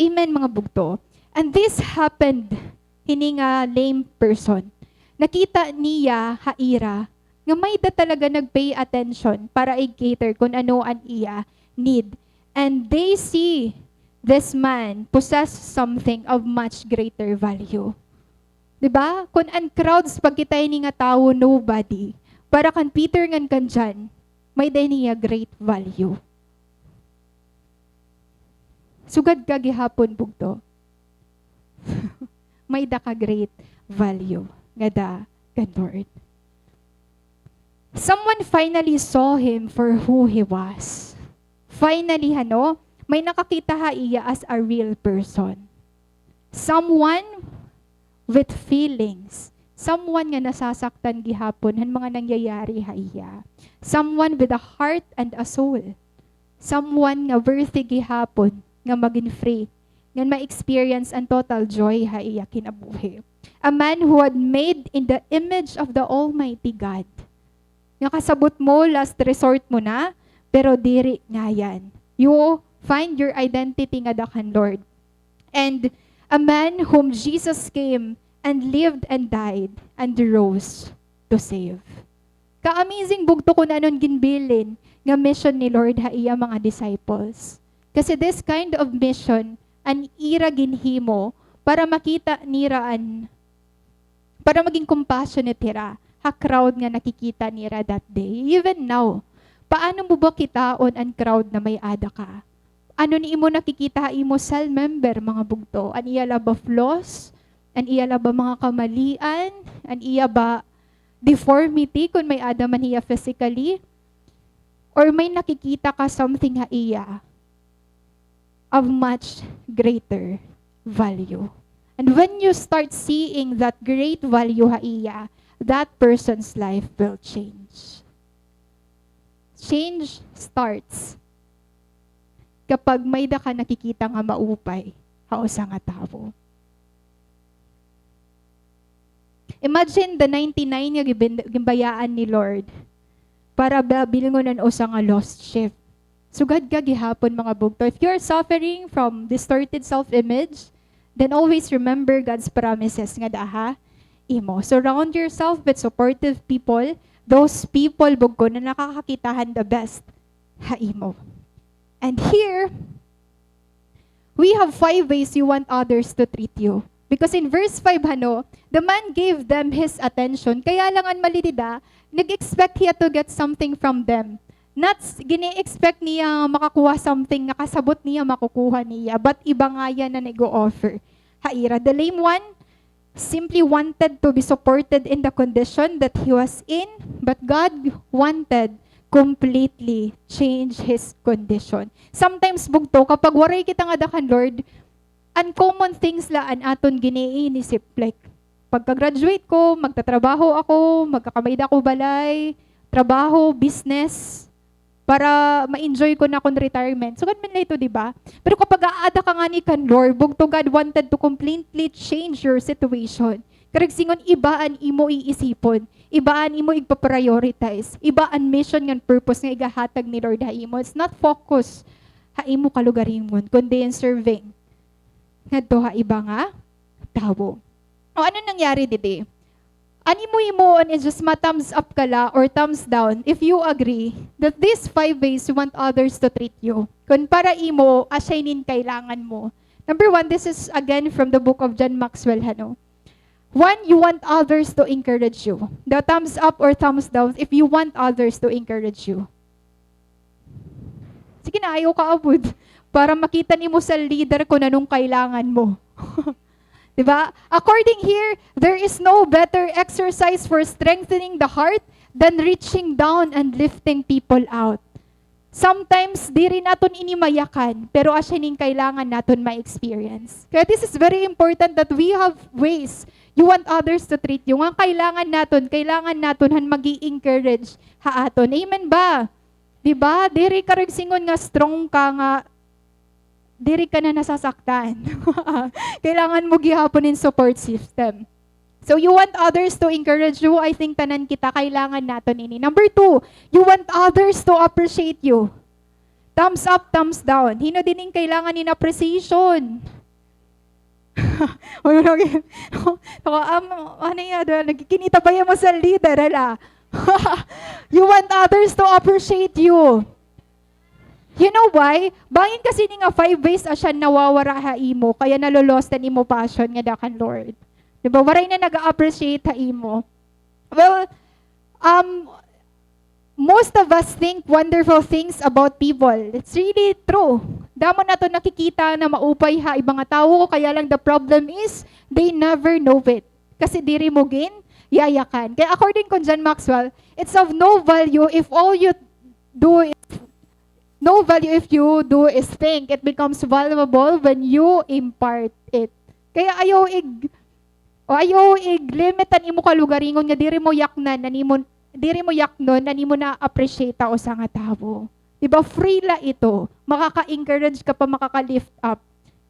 Amen, mga bugto. And this happened, hini nga lame person. Nakita niya ha ira nga may-da talaga nag-pay attention para i-cater kun ano an iya need. And they see this man possess something of much greater value. Di ba? Kun an crowds pagkita ini nga tawo, nobody, para kan Peter ngan kan John, may-da ini nga great value. Sugad ka gihapon, bugto. May-da ka great value ngada kan Lord. Someone finally saw him for who he was. Finally, hano, may nakakita ha iya as a real person. Someone with feelings. Someone nga nasasaktan gihapon han mga nangyayari ha iya. Someone with a heart and a soul. Someone nga worthy gihapon nga magin free, ngan ma-experience an total joy ha iya kinabuhi. A man who had made in the image of the Almighty God. Nga kasabot mo, last resort mo na, pero diri ngayan. You find your identity ngada kan Lord. And a man whom Jesus came and lived and died and rose to save. Ka-amazing bugto kun ano an ginbilin nga mission ni Lord ha iya mga disciples. Kasi this kind of mission, an ira ginhimo para makita nira an, para maging compassionate hira ha crowd nga nakikita nira that day. Even now, paano mo ba kitaon an crowd na may-ada ka? Ano an imo nakikita ha imo cell member, mga bugto? An iya love of loss? An iya la ba mga kamalian? An iya ba deformity kun may-ada man hiya physically? Or may nakikita ka something ha iya of much greater value? And when you start seeing that great value ha iya, that person's life will change. Change starts kapag may-da ka nakikita nga maupay ha usa nga tawo. Imagine the ninety-nine nga gibin-, ginbayaan ni Lord para ba bilngon an usa nga lost sheep. Sugad ka gihapon, mga bugto. If you're suffering from distorted self-image, then always remember God's promises ngada ha imo. Surround yourself with supportive people, those people, bugto, na nakakakita han the best ha imo. And here, we have five ways you want others to treat you. Because in verse five, hano, the man gave them his attention. Kaya la an mali dida, nag-expect hiya to get something from them. Not s-, gini-expect niya makakuha something nga kasabot niya makukuha niya, but iba ngayan an nag-o-offer ha ira. The lame one simply wanted to be supported in the condition that he was in, but God wanted completely change his condition. Sometimes, bugto, kapag waray kita ngada kan Lord, an common things la an aton gini-inisip, like, pagka-graduate ko, magtatrabaho ako, magkakamay-ada ako balay, trabaho, business, para ma-enjoy ko na akon retirement. Sugad man la ito, di ba? Pero kapag aada ka ngani kan Lord, bugto, God wanted to completely change your situation. Karuyag sidngon, iba an imo iisipon, iba an imo igpa-prioritize, iba an mission ngan purpose nga igahatag ni Lord ha imo. It's not focus ha imo kalugaringon, kundi in serving ngadto ha iba nga tawo. O, ano nangyari didi? An imo himuon is just ma-thumbs up ka la or thumbs down if you agree that these five ways you want others to treat you. Kun para imo, asya ini an kailangan mo. Number one, this is again from the book of John Maxwell, hano. One, you want others to encourage you. The thumbs up or thumbs down if you want others to encourage you. Sige na, ayaw kaabot. Para makita nimo sa leader kun ano an kailangan mo. Di ba? According here, there is no better exercise for strengthening the heart than reaching down and lifting people out. Sometimes, diri naton ini mayakan, pero asya ini an kailangan naton ma-experience. Kaya this is very important that we have ways you want others to treat you. Nga kailangan naton, kailangan naton han mag-i-encourage ha aton. Amen ba? Di ba? Diri karuyag sidngon nga strong ka nga diri ka na nasasaktan. Kailangan mo gihapon hin support system. So you want others to encourage you? I think tanan kita kailangan naton ini. Number two, you want others to appreciate you. Thumbs up, thumbs down. Hin-o dinhi an kailangan hin appreciation? Ano lagi? Nako, um, ano yan? Nagkikinita pa yan mo sa leader, hala. You want others to appreciate you. You know why? Bangin kasi ini nga five ways asya nawawara ha imo, kaya nalo-lost an imo passion ngada kan Lord. Di ba? Waray na nag-a-appreciate ha imo. Well, um, most of us think wonderful things about people. It's really true. Damo naton nakikita na maupay ha iba nga tawo, kaya lang the problem is, they never know it. Kasi diri mo ginyayakan. Kaya according kon John Maxwell, it's of no value if all you do is, no value if you do is think. It becomes valuable when you impart it. Kaya ayaw ig-, o ayaw ig-limit an imo kalugaringon nga diri mo yaknan an imo, diri mo yaknon an imo na-appreciate ha usa nga tawo. Di ba, free la ito. Makaka-encourage ka pa, makaka-lift up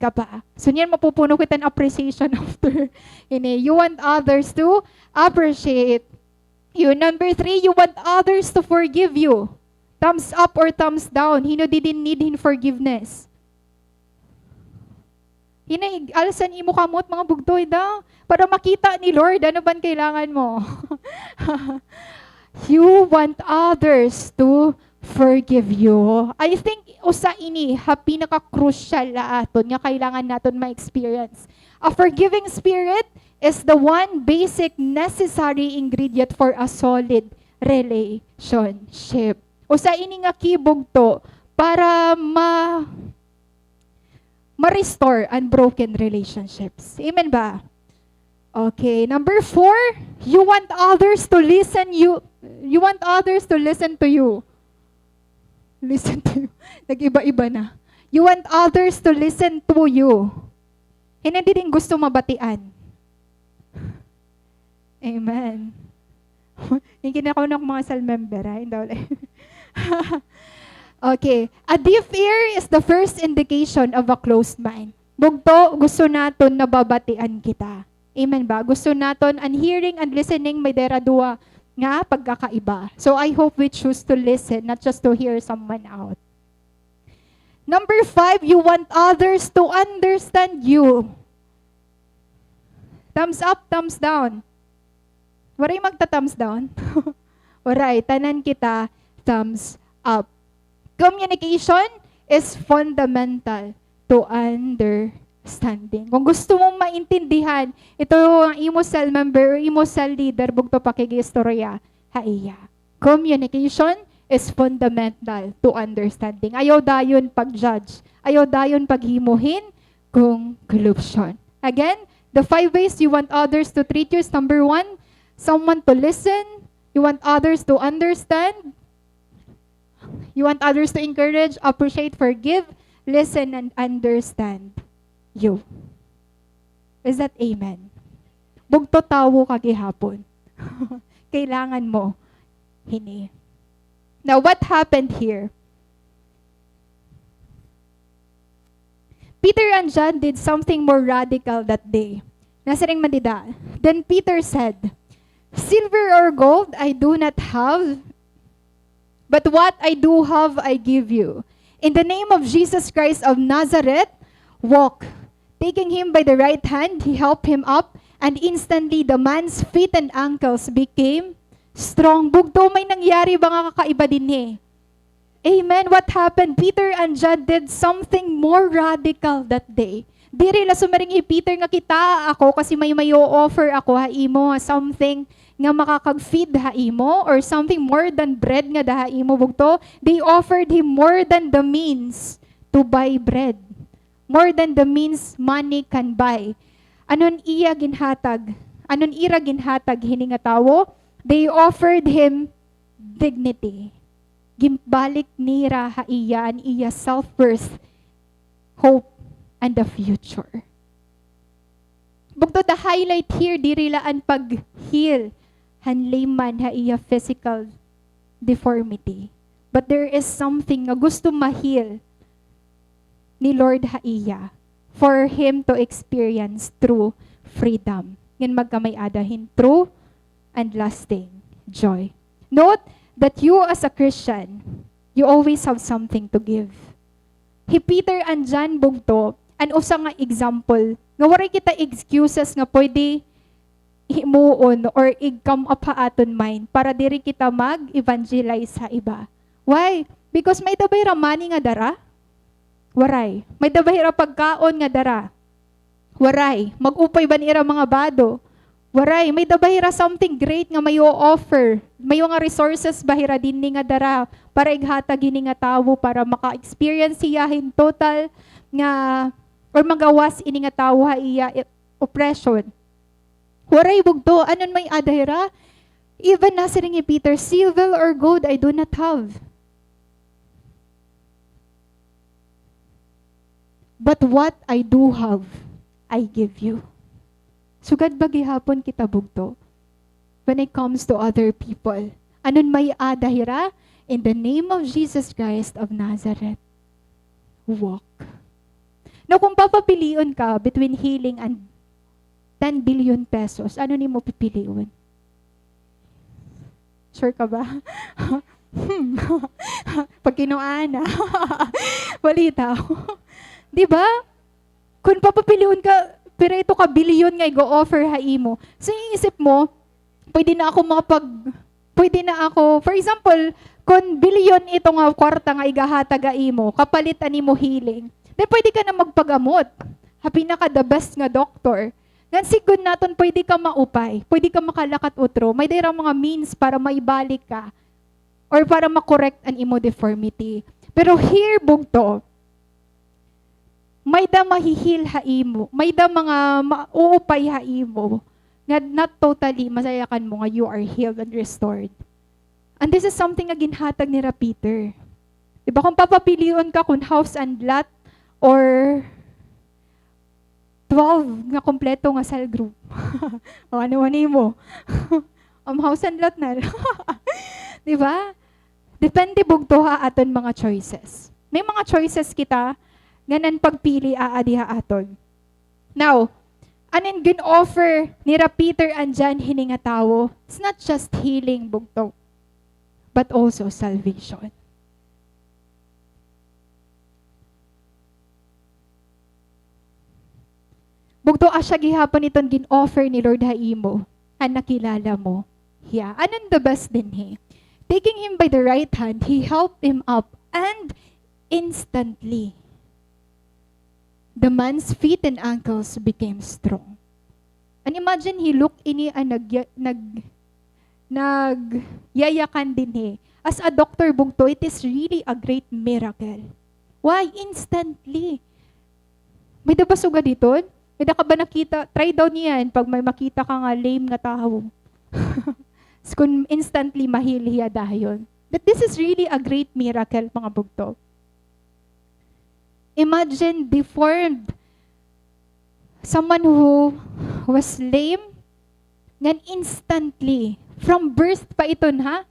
ka pa. So, niyan mapupuno kita hin appreciation after ini. You want others to appreciate you. Number three, you want others to forgive you. Thumbs up or thumbs down? Hin-o didi in need hin forgiveness? Hinay, alsan imo kamot, mga bugtoy daw. Para makita ni Lord, ano ba an kailangan mo? You want others to forgive you. I think usa ini ha pinaka-crucial ha aton nga kailangan naton ma-experience. A forgiving spirit is the one basic necessary ingredient for a solid relationship. Usa ini nga key, bugto, para ma-, ma-restore an broken relationships. Amen ba? Okay, number four, you want others to listen you, you want others to listen to you. Listen to you. Nag-iba-iba na. You want others to listen to you. Hin-o didi in gusto mabatian? Amen. Hin kinakaon ako mga cell member, ha? Hin daw la. Okay. A deaf ear is the first indication of a closed mind. Bugto, gusto naton nababatian kita. Amen ba? Gusto naton an hearing and listening may dara duha nga pagkakaiba. So I hope we choose to listen, not just to hear someone out. Number five, you want others to understand you. Thumbs up, thumbs down. Waray magta-thumbs down? Waray, tanan kita thumbs up. Communication is fundamental to understanding. Kung gusto mong maintindihan, ito ang imo cell member or imo cell leader, bugto, pakigiistorya ha iya. Communication is fundamental to understanding. Ayaw dayon pag-judge. Ayaw dayon paghimo hin conclusion. Again, the five ways you want others to treat you is, number one, someone to listen. You want others to understand. You want others to encourage, appreciate, forgive, listen, and understand you. Is that amen? Bugto, tawo ka gihapon. Kailangan mo hini. Now, what happened here? Peter and John did something more radical that day. Nasiring man dida, then Peter said, "Silver or gold I do not have, but what I do have I give you. In the name of Jesus Christ of Nazareth, walk." Taking him by the right hand, he helped him up, and instantly the man's feet and ankles became strong. Bugto, may nangyari ba nga kakaiba dinhi? Amen. What happened? Peter and John did something more radical that day. Diri la sumiring hi Peter nga, "Kitaa ako kasi may, may o-offer ako ha imo, something nga makakag-feed ha imo, or something more than bread ngada ha imo." Bugto, they offered him more than the means to buy bread, more than the means money can buy. Ano an iya ginhatag? Ano an ira ginhatag hini nga tawo? They offered him dignity. Ginbalik nira ha iya an iya self-worth, hope, and the future. Bugto, the highlight here, diri la an pag-heal han lame man ha iya physical deformity. But there is something nga gusto ma-heal ni Lord ha iya for him to experience true freedom. Ngan magkamay-ada hin true and lasting joy. Note that you as a Christian, you always have something to give. Hi Peter and John, bugto, an usa nga example nga waray kita excuses nga pwede himuon or ig-come up ha aton mind para diri kita mag-evangelize ha iba. Why? Because may-ada ba hira money nga dara? Waray. May-ada ba hira pagkaon nga dara? Waray. Mag-upay ba an ira mga bado? Waray. May-ada ba hira something great nga may-o-offer? May-o nga resources ba hira dinhi nga dara para ighatag hini nga tawo para maka-experience hiya hin total nga or magawas ini nga tawo ha iya i-, oppression? Waray, bugto. Ano an may-ada hira? Even nasiring hi Peter, "Silver or gold I do not have. But what I do have, I give you." Sugad ba gihapon kita, bugto, when it comes to other people? Ano an may-ada hira? "In the name of Jesus Christ of Nazareth, walk." Now, kung papapilion ka between healing and ten billion pesos, ano nimo pipilion? Sure ka ba? Hmm. Pagkinuan na. Balita. Di ba? Kung papapilion ka, pira ito ka bilyon nga igo-offer ha imo. So, iisip mo, pwede na ako makapag-, pwede na ako, for example, kung bilyon ito nga kwarta nga igahatag ha imo, kapalit an imo healing, then pwede ka na magpagamot ha pinaka the best nga doktor. Ngan sigod naton pwede ka maupay, pwede ka makalakat utro, may-ada hira mga means para maibalik ka or para ma-correct an imo deformity. Pero here, bugto, may-ada mahi-heal ha imo, may-ada mga ma-, uupay ha imo, nga not totally masayakan mo nga you are healed and restored. And this is something nga ginhatag nira Peter. Di ba, kung papapilion ka kung house and lot or twelve nga kompleto nga cell group. O, ano man nimo? Am, house and lot na. Di ba? Depende bugto ha aton mga choices. May mga choices kita nga nan pagpili aadi ha aton. Now, an gin-offer nira Peter and John hini nga tawo, it's not just healing, bugto, but also salvation. Bugto, asya gihapon iton gin-offer ni Lord ha imo, an nakilala mo hiya. Ano an the best dinhi? Taking him by the right hand, he helped him up, and instantly, the man's feet and ankles became strong. And imagine, he look ini an nagya-, nag-, nagyayakan dinhi. As a doctor, bugto, it is really a great miracle. Why? Instantly. May-ada ba sugad hiton? May-ada ka ba nakita? Try daw niyan pag may makita ka nga lame nga tawo. Kung instantly ma-heal hiya dayon. But this is really a great miracle, mga bugto. Imagine, deformed, someone who was lame, ngan instantly, from birth pa iton, ha?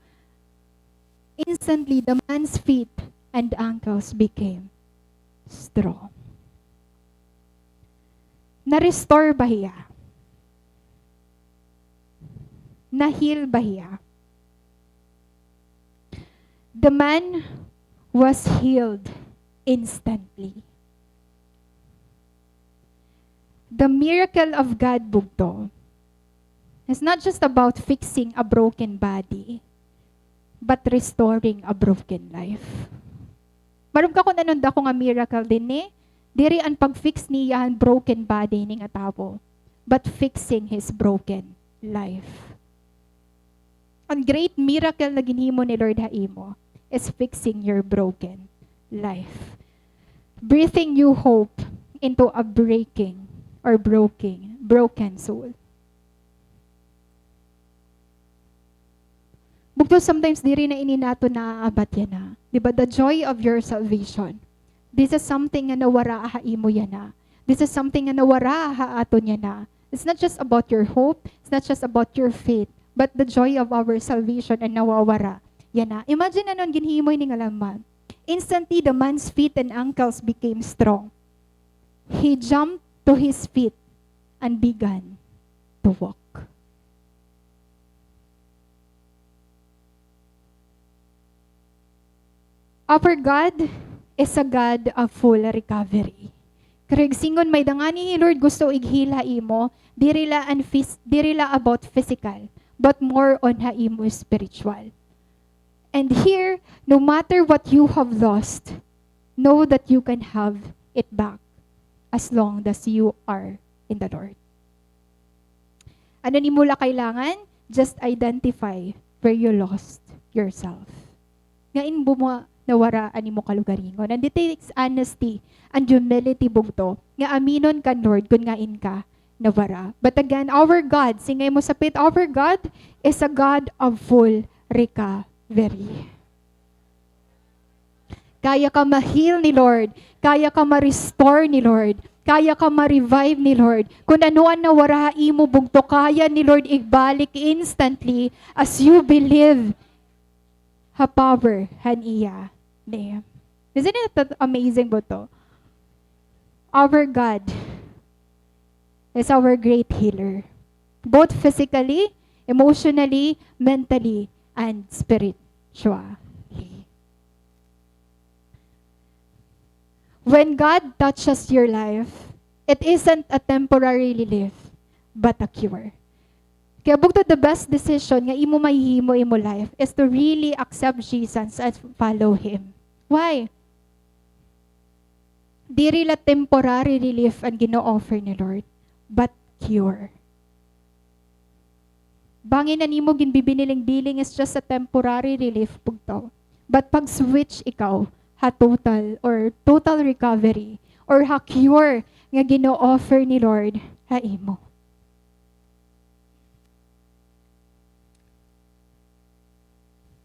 Instantly, the man's feet and ankles became strong. Na-restore ba hiya? Na-heal ba hiya? The man was healed instantly. The miracle of God, bugto, is not just about fixing a broken body, but restoring a broken life. Maaram ka kon ano an dako nga miracle dinhi? Diri an pag-fix niya han broken body hini nga tawo, but fixing his broken life. An great miracle na ginhimo ni Lord ha imo is fixing your broken life. Breathing new hope into a breaking or broken, broken soul. Bugto, sometimes diri na ini naton naaabat yana. Di ba? The joy of your salvation. This is something nga nawara ha imo yana. This is something nga nawara ha aton yana. It's not just about your hope, it's not just about your faith, but the joy of our salvation an nawawara yana. Imagine ano an ginhimo hini nga laman. Instantly, the man's feet and ankles became strong. He jumped to his feet and began to walk. Our God is a God of full recovery. Karuyag sidngon, may-ada ngani hi Lord gusto ig-heal ha imo, diri la an phys-, diri la about physical, but more on ha imo spiritual. And here, no matter what you have lost, know that you can have it back as long as you are in the Lord. Ano an imo la kailangan? Just identify where you lost yourself. Ngain ba mo nawara an imo kalugaringon? And it takes honesty and humility, bugto, nga aminon kan Lord kon ngain ka nawara. But again, our God, sidnga mo sapit, our God is a God of full recovery. Kaya ka ma-heal ni Lord. Kaya ka ma-restore ni Lord. Kaya ka ma-revive ni Lord. Kon ano an nawara ha imo, bugto, kaya ni Lord ibalik instantly as you believe ha power han iya name. Isn't it amazing, bugto? Our God is our great healer, both physically, emotionally, mentally, and spiritually. When God touches your life, it isn't a temporary relief, but a cure. Kaya, bugto, the best decision nga imo mahihimo imo life is to really accept Jesus and follow Him. Why? Diri la temporary relief an gino-offer ni Lord, but cure. Bangin an imo ginbibiniling-biling is just a temporary relief, bugto. But pag-switch ikaw ha total or total recovery or ha cure nga gino-offer ni Lord ha imo.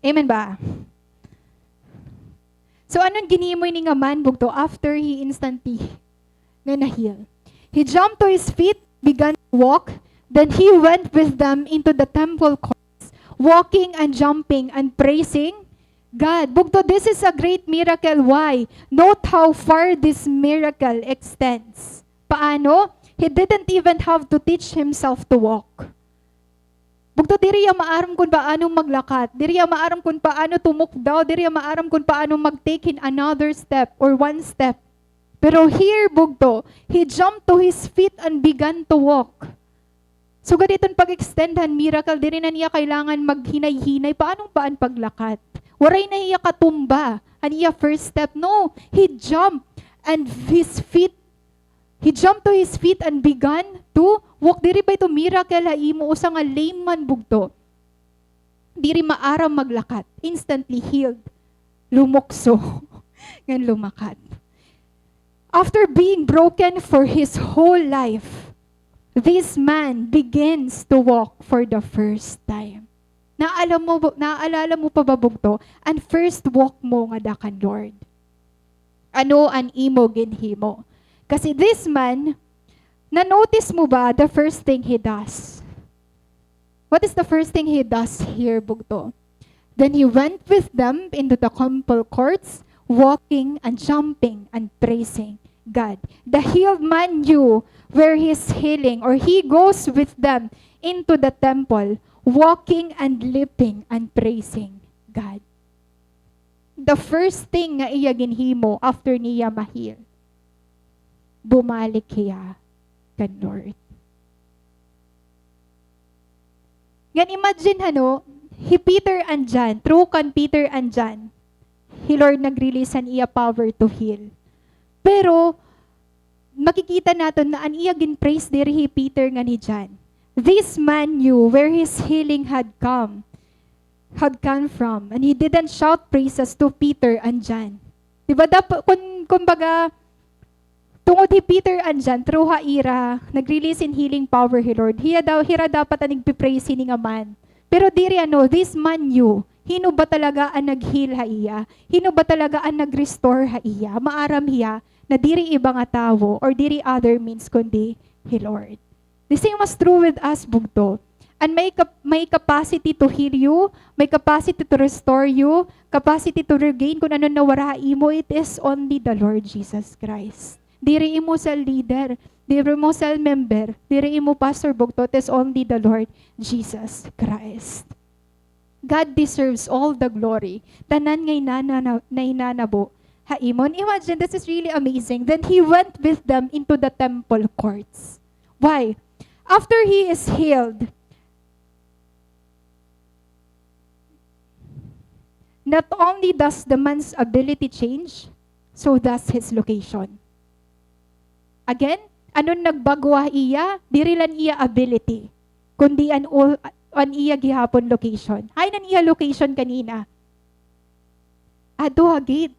Amen ba? So, ano an ginhimo ini nga man, bugto, after he instantly nga na-heal? He jumped to his feet, began to walk, then he went with them into the temple courts, walking and jumping and praising God. Bugto, this is a great miracle. Why? Note how far this miracle extends. Paano? He didn't even have to teach himself to walk. Bugto, diri hiya maaram kon paano maglakat, diri hiya maaram kon paano tumukdaw, diri hiya maaram kon paano mag-take hin another step or one step. Pero here, bugto, he jumped to his feet and began to walk. Sugad iton pag-extend han miracle, diri na niya kailangan maghinay-hinay paano ba an paglakat. Waray na hiya katumba han iya first step. No, he jumped and his feet He jumped to his feet and began to walk. Diri ba ito miracle ha imo, usa nga lame man, bugto? Diri maaram maglakat. Instantly healed. Lumukso. Ngan lumakat. After being broken for his whole life, this man begins to walk for the first time. Naala mo, naalala mo pa ba, bugto, an first walk mo ngada kan Lord? Ano an imo ginhimo? Kasi this man, na-notice mo ba the first thing he does? What is the first thing he does here, bugto? Then he went with them into the temple courts, walking and jumping and praising God. The healed man knew where his healing, or he goes with them into the temple, walking and leaping and praising God. The first thing nga iya ginhimo after niya ma-heal, bumalik hiya kan Lord. Ngan imagine, hano, hi Peter and John, through kan Peter and John, hi Lord nag-release han iya power to heal. Pero, makikita naton na an iya gin-praise diri hi Peter ngan hi John. This man knew where his healing had come, had come from, and he didn't shout praises to Peter and John. Di ba, dap-, kun, kumbaga, tungod hi Peter and John, through ha ira, nag-release hin healing power hi Lord. Hiya daw, hira dapat an igpi-praise hini nga man. Pero diri, ano, this man knew. Hin-o ba talaga an nag-heal ha iya? Hin-o ba talaga an nag-restore ha iya? Maaram hiya na diri iba nga tawo or diri other means kundi hi Lord. The same was true with us, bugto. An may kap-, may capacity to heal you, may capacity to restore you, capacity to regain kun ano nawara ha imo, it is only the Lord Jesus Christ. Diri imo cell leader, diri imo cell member, diri imo pastor, bugto, it is only the Lord Jesus Christ. God deserves all the glory. Tanan nga inana-, nahinanabo ha imo. And imagine, this is really amazing. Then he went with them into the temple courts. Why? After he is healed, not only does the man's ability change, so does his location. Again, ano nagbag-o ha iya? Diri la an iya ability, kundi an u-, an iya gihapon location. Hain an iya location kanina? Adto ha gate.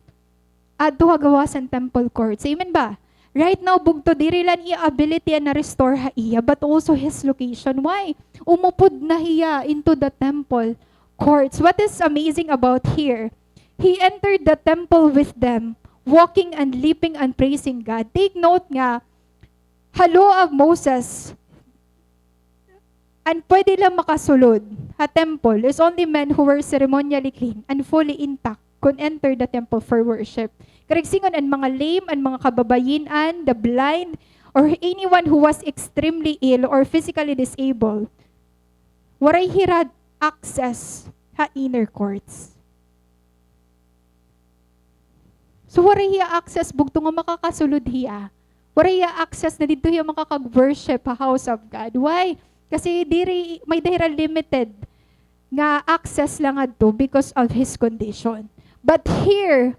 Adto ha gawas han temple courts. Amen ba? Right now, bugto, diri la an iya ability an na-restore ha iya, but also his location. Why? Umupod na hiya into the temple courts. What is amazing about here? He entered the temple with them, walking and leaping and praising God. Take note nga, ha law of Moses, an pwede lang makasulod ha temple is only men who were ceremonially clean and fully intact could enter the temple for worship. Karuyag sidngon, an mga lame, an mga kababayin-an, the blind, or anyone who was extremely ill or physically disabled, waray hira access ha inner courts. So, waray hiya access, bugto, nga makakasulod hiya. Waray hiya access na didto hiya makakag-worship ha house of God. Why? Kasi diri, may-ada hira limited nga access la ngadto because of his condition. But here,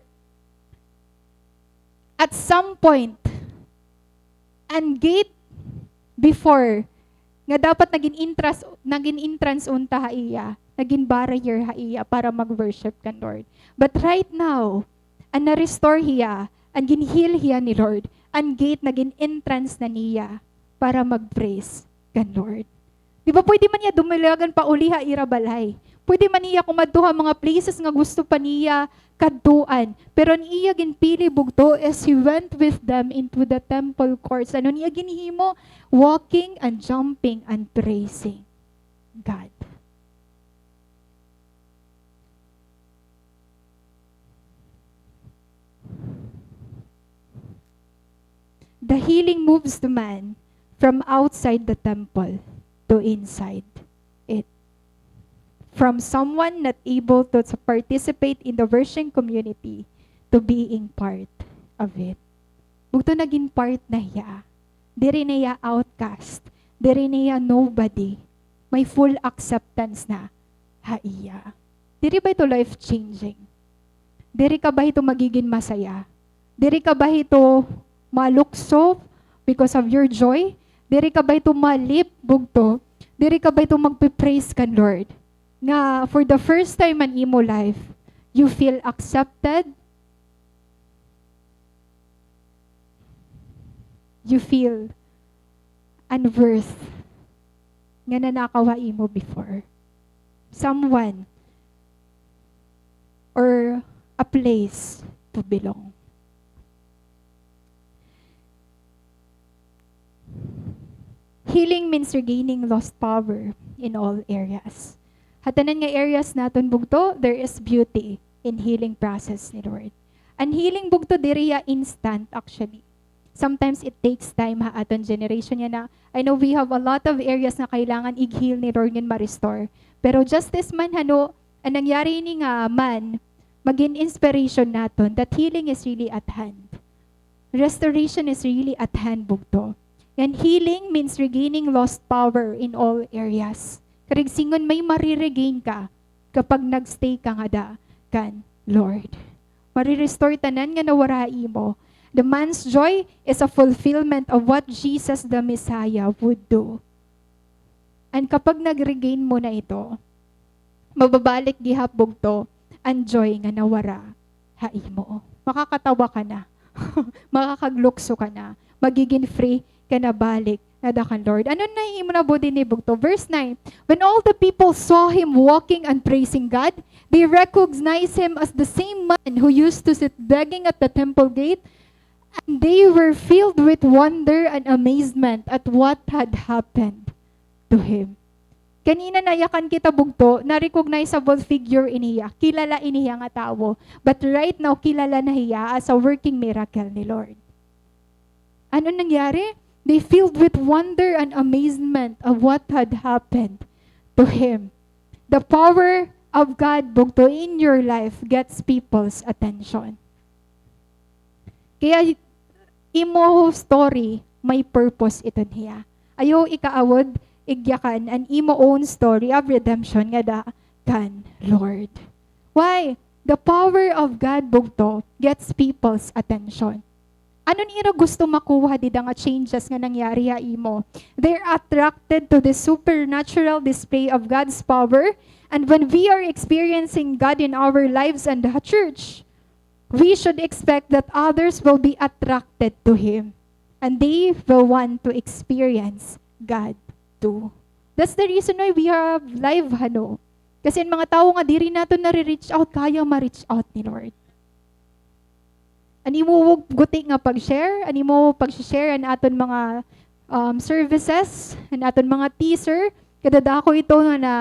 at some point, an gate before nga dapat nagin entrance, nagin entrance unta ha iya, nagin barrier ha iya para mag-worship kan Lord. But right now, an na-restore hiya, an gin-heal hiya ni Lord, an gate nagin entrance na niya para mag-praise kan Lord. Di ba pwede man niya dumilagan pauli ha ira balay? Pwede man niya kumadto ha mga places nga gusto pa niya kadtuan. Pero an iya ginpili, bugto, is he went with them into the temple courts. Ano niya ginhimo? Walking and jumping and praising God. The healing moves the man from outside the temple to inside it. From someone not able to s-, participate in the worship community to being part of it. Bugto, nagin part na hiya. Diri na hiya outcast. Diri na hiya nobody. May full acceptance na ha iya. Diri ba ito life-changing? Diri ka ba ito magigin masaya? Diri ka ba ito malukso because of your joy? Diri ka ba ito ma-leap, bugto? Diri ka ba ito magpe-praise kan Lord? Nga for the first time an imo life, you feel accepted, you feel an worth nga nanakaw ha imo before. Someone or a place to belong. Healing means regaining lost power in all areas. Ha tanan nga areas naton, bugto, there is beauty in healing process ni Lord. An healing, bugto, diri hiya instant, actually. Sometimes it takes time ha aton generation yana. I know we have a lot of areas nga kailangan ig-heal ni Lord ngan ma-restore. Pero just this man, hano, an nangyari ini nga man, magin inspiration naton that healing is really at hand. Restoration is really at hand, bugto. And healing means regaining lost power in all areas. Karuyag sidngon, may mare-regain ka kapag nag-stay ka ngada kan Lord. Mare-restore tanan nga nawara ha imo. The man's joy is a fulfillment of what Jesus the Messiah would do. And kapag nag-regain mo na ito, mababalik gihap, bugto, an joy nga nawara ha imo. Makakatawa ka na. Makakaglukso ka na. Magigin free ka na balik ngada kan Lord. Ano an nahimo na, bugto, dinhi, bugto? Verse nine, "When all the people saw him walking and praising God, they recognized him as the same man who used to sit begging at the temple gate, and they were filled with wonder and amazement at what had happened to him." Kanina nayakan kita, bugto, na recognizable figure ini hiya. Kilala ini hiya nga tawo. But right now, kilala na hiya as a working miracle ni Lord. Ano nangyari? They filled with wonder and amazement of what had happened to him. The power of God, bugto, in your life gets people's attention. Kaya imo story, may purpose iton hiya. Ayaw ikaawod, igyakan an imo own story of redemption ngada kan Lord. Why? The power of God, bugto, gets people's attention. Ano an ira gusto makuha dida nga changes nga nangyari ha imo? They're attracted to the supernatural display of God's power, and when we are experiencing God in our lives and the church, we should expect that others will be attracted to Him, and they will want to experience God too. That's the reason why we have live, hano? Kasi an mga tawo nga diri naton nare-reach out, kaya ma-reach out ni Lord. An imo guti nga pag-share, an imo pag-share an aton mga, um, services, an aton mga teaser, kadadako ito nga na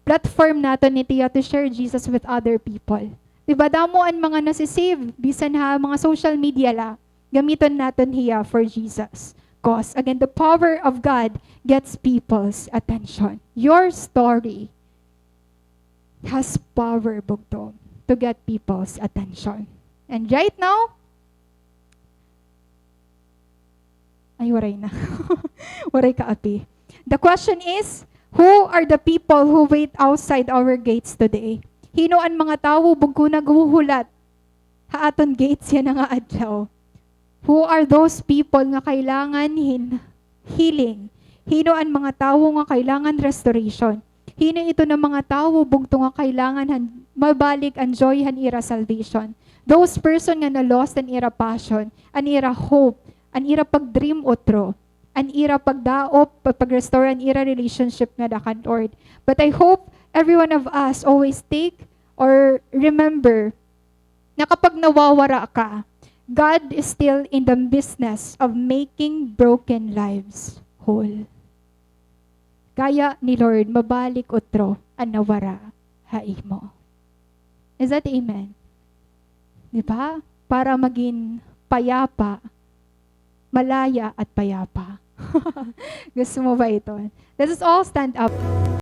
platform naton ni Tia to share Jesus with other people. Di ba, damo an mga nasi-save, bisan ha mga social media la, gamiton naton hiya for Jesus. 'Cause, again, the power of God gets people's attention. Your story has power, bugto, to get people's attention. And right now, ay, waray na. Waray kaapi. The question is, who are the people who wait outside our gates today? Hin-o an mga tawo bugto naghuhulat ha aton gates yana nga adlaw? Who are those people nga kailangan hin healing? Hin-o an mga tawo nga kailangan restoration? Hin-o iton mga tawo bugto nga kailangan han mabalik an joy han ira salvation? Those person nga na-lost an ira passion, an ira hope, an ira pag-dream utro, an ira pagdaop, pag-, pag-restore an ira relationship ngada kan Lord. But I hope every one of us always take or remember na kapag nawawara ka, God is still in the business of making broken lives whole. Kaya ni Lord mabalik utro an nawara ha imo. Is that amen? Di ba? Para magin payapa, malaya at payapa. Gusto mo ba ito? Let us all stand up.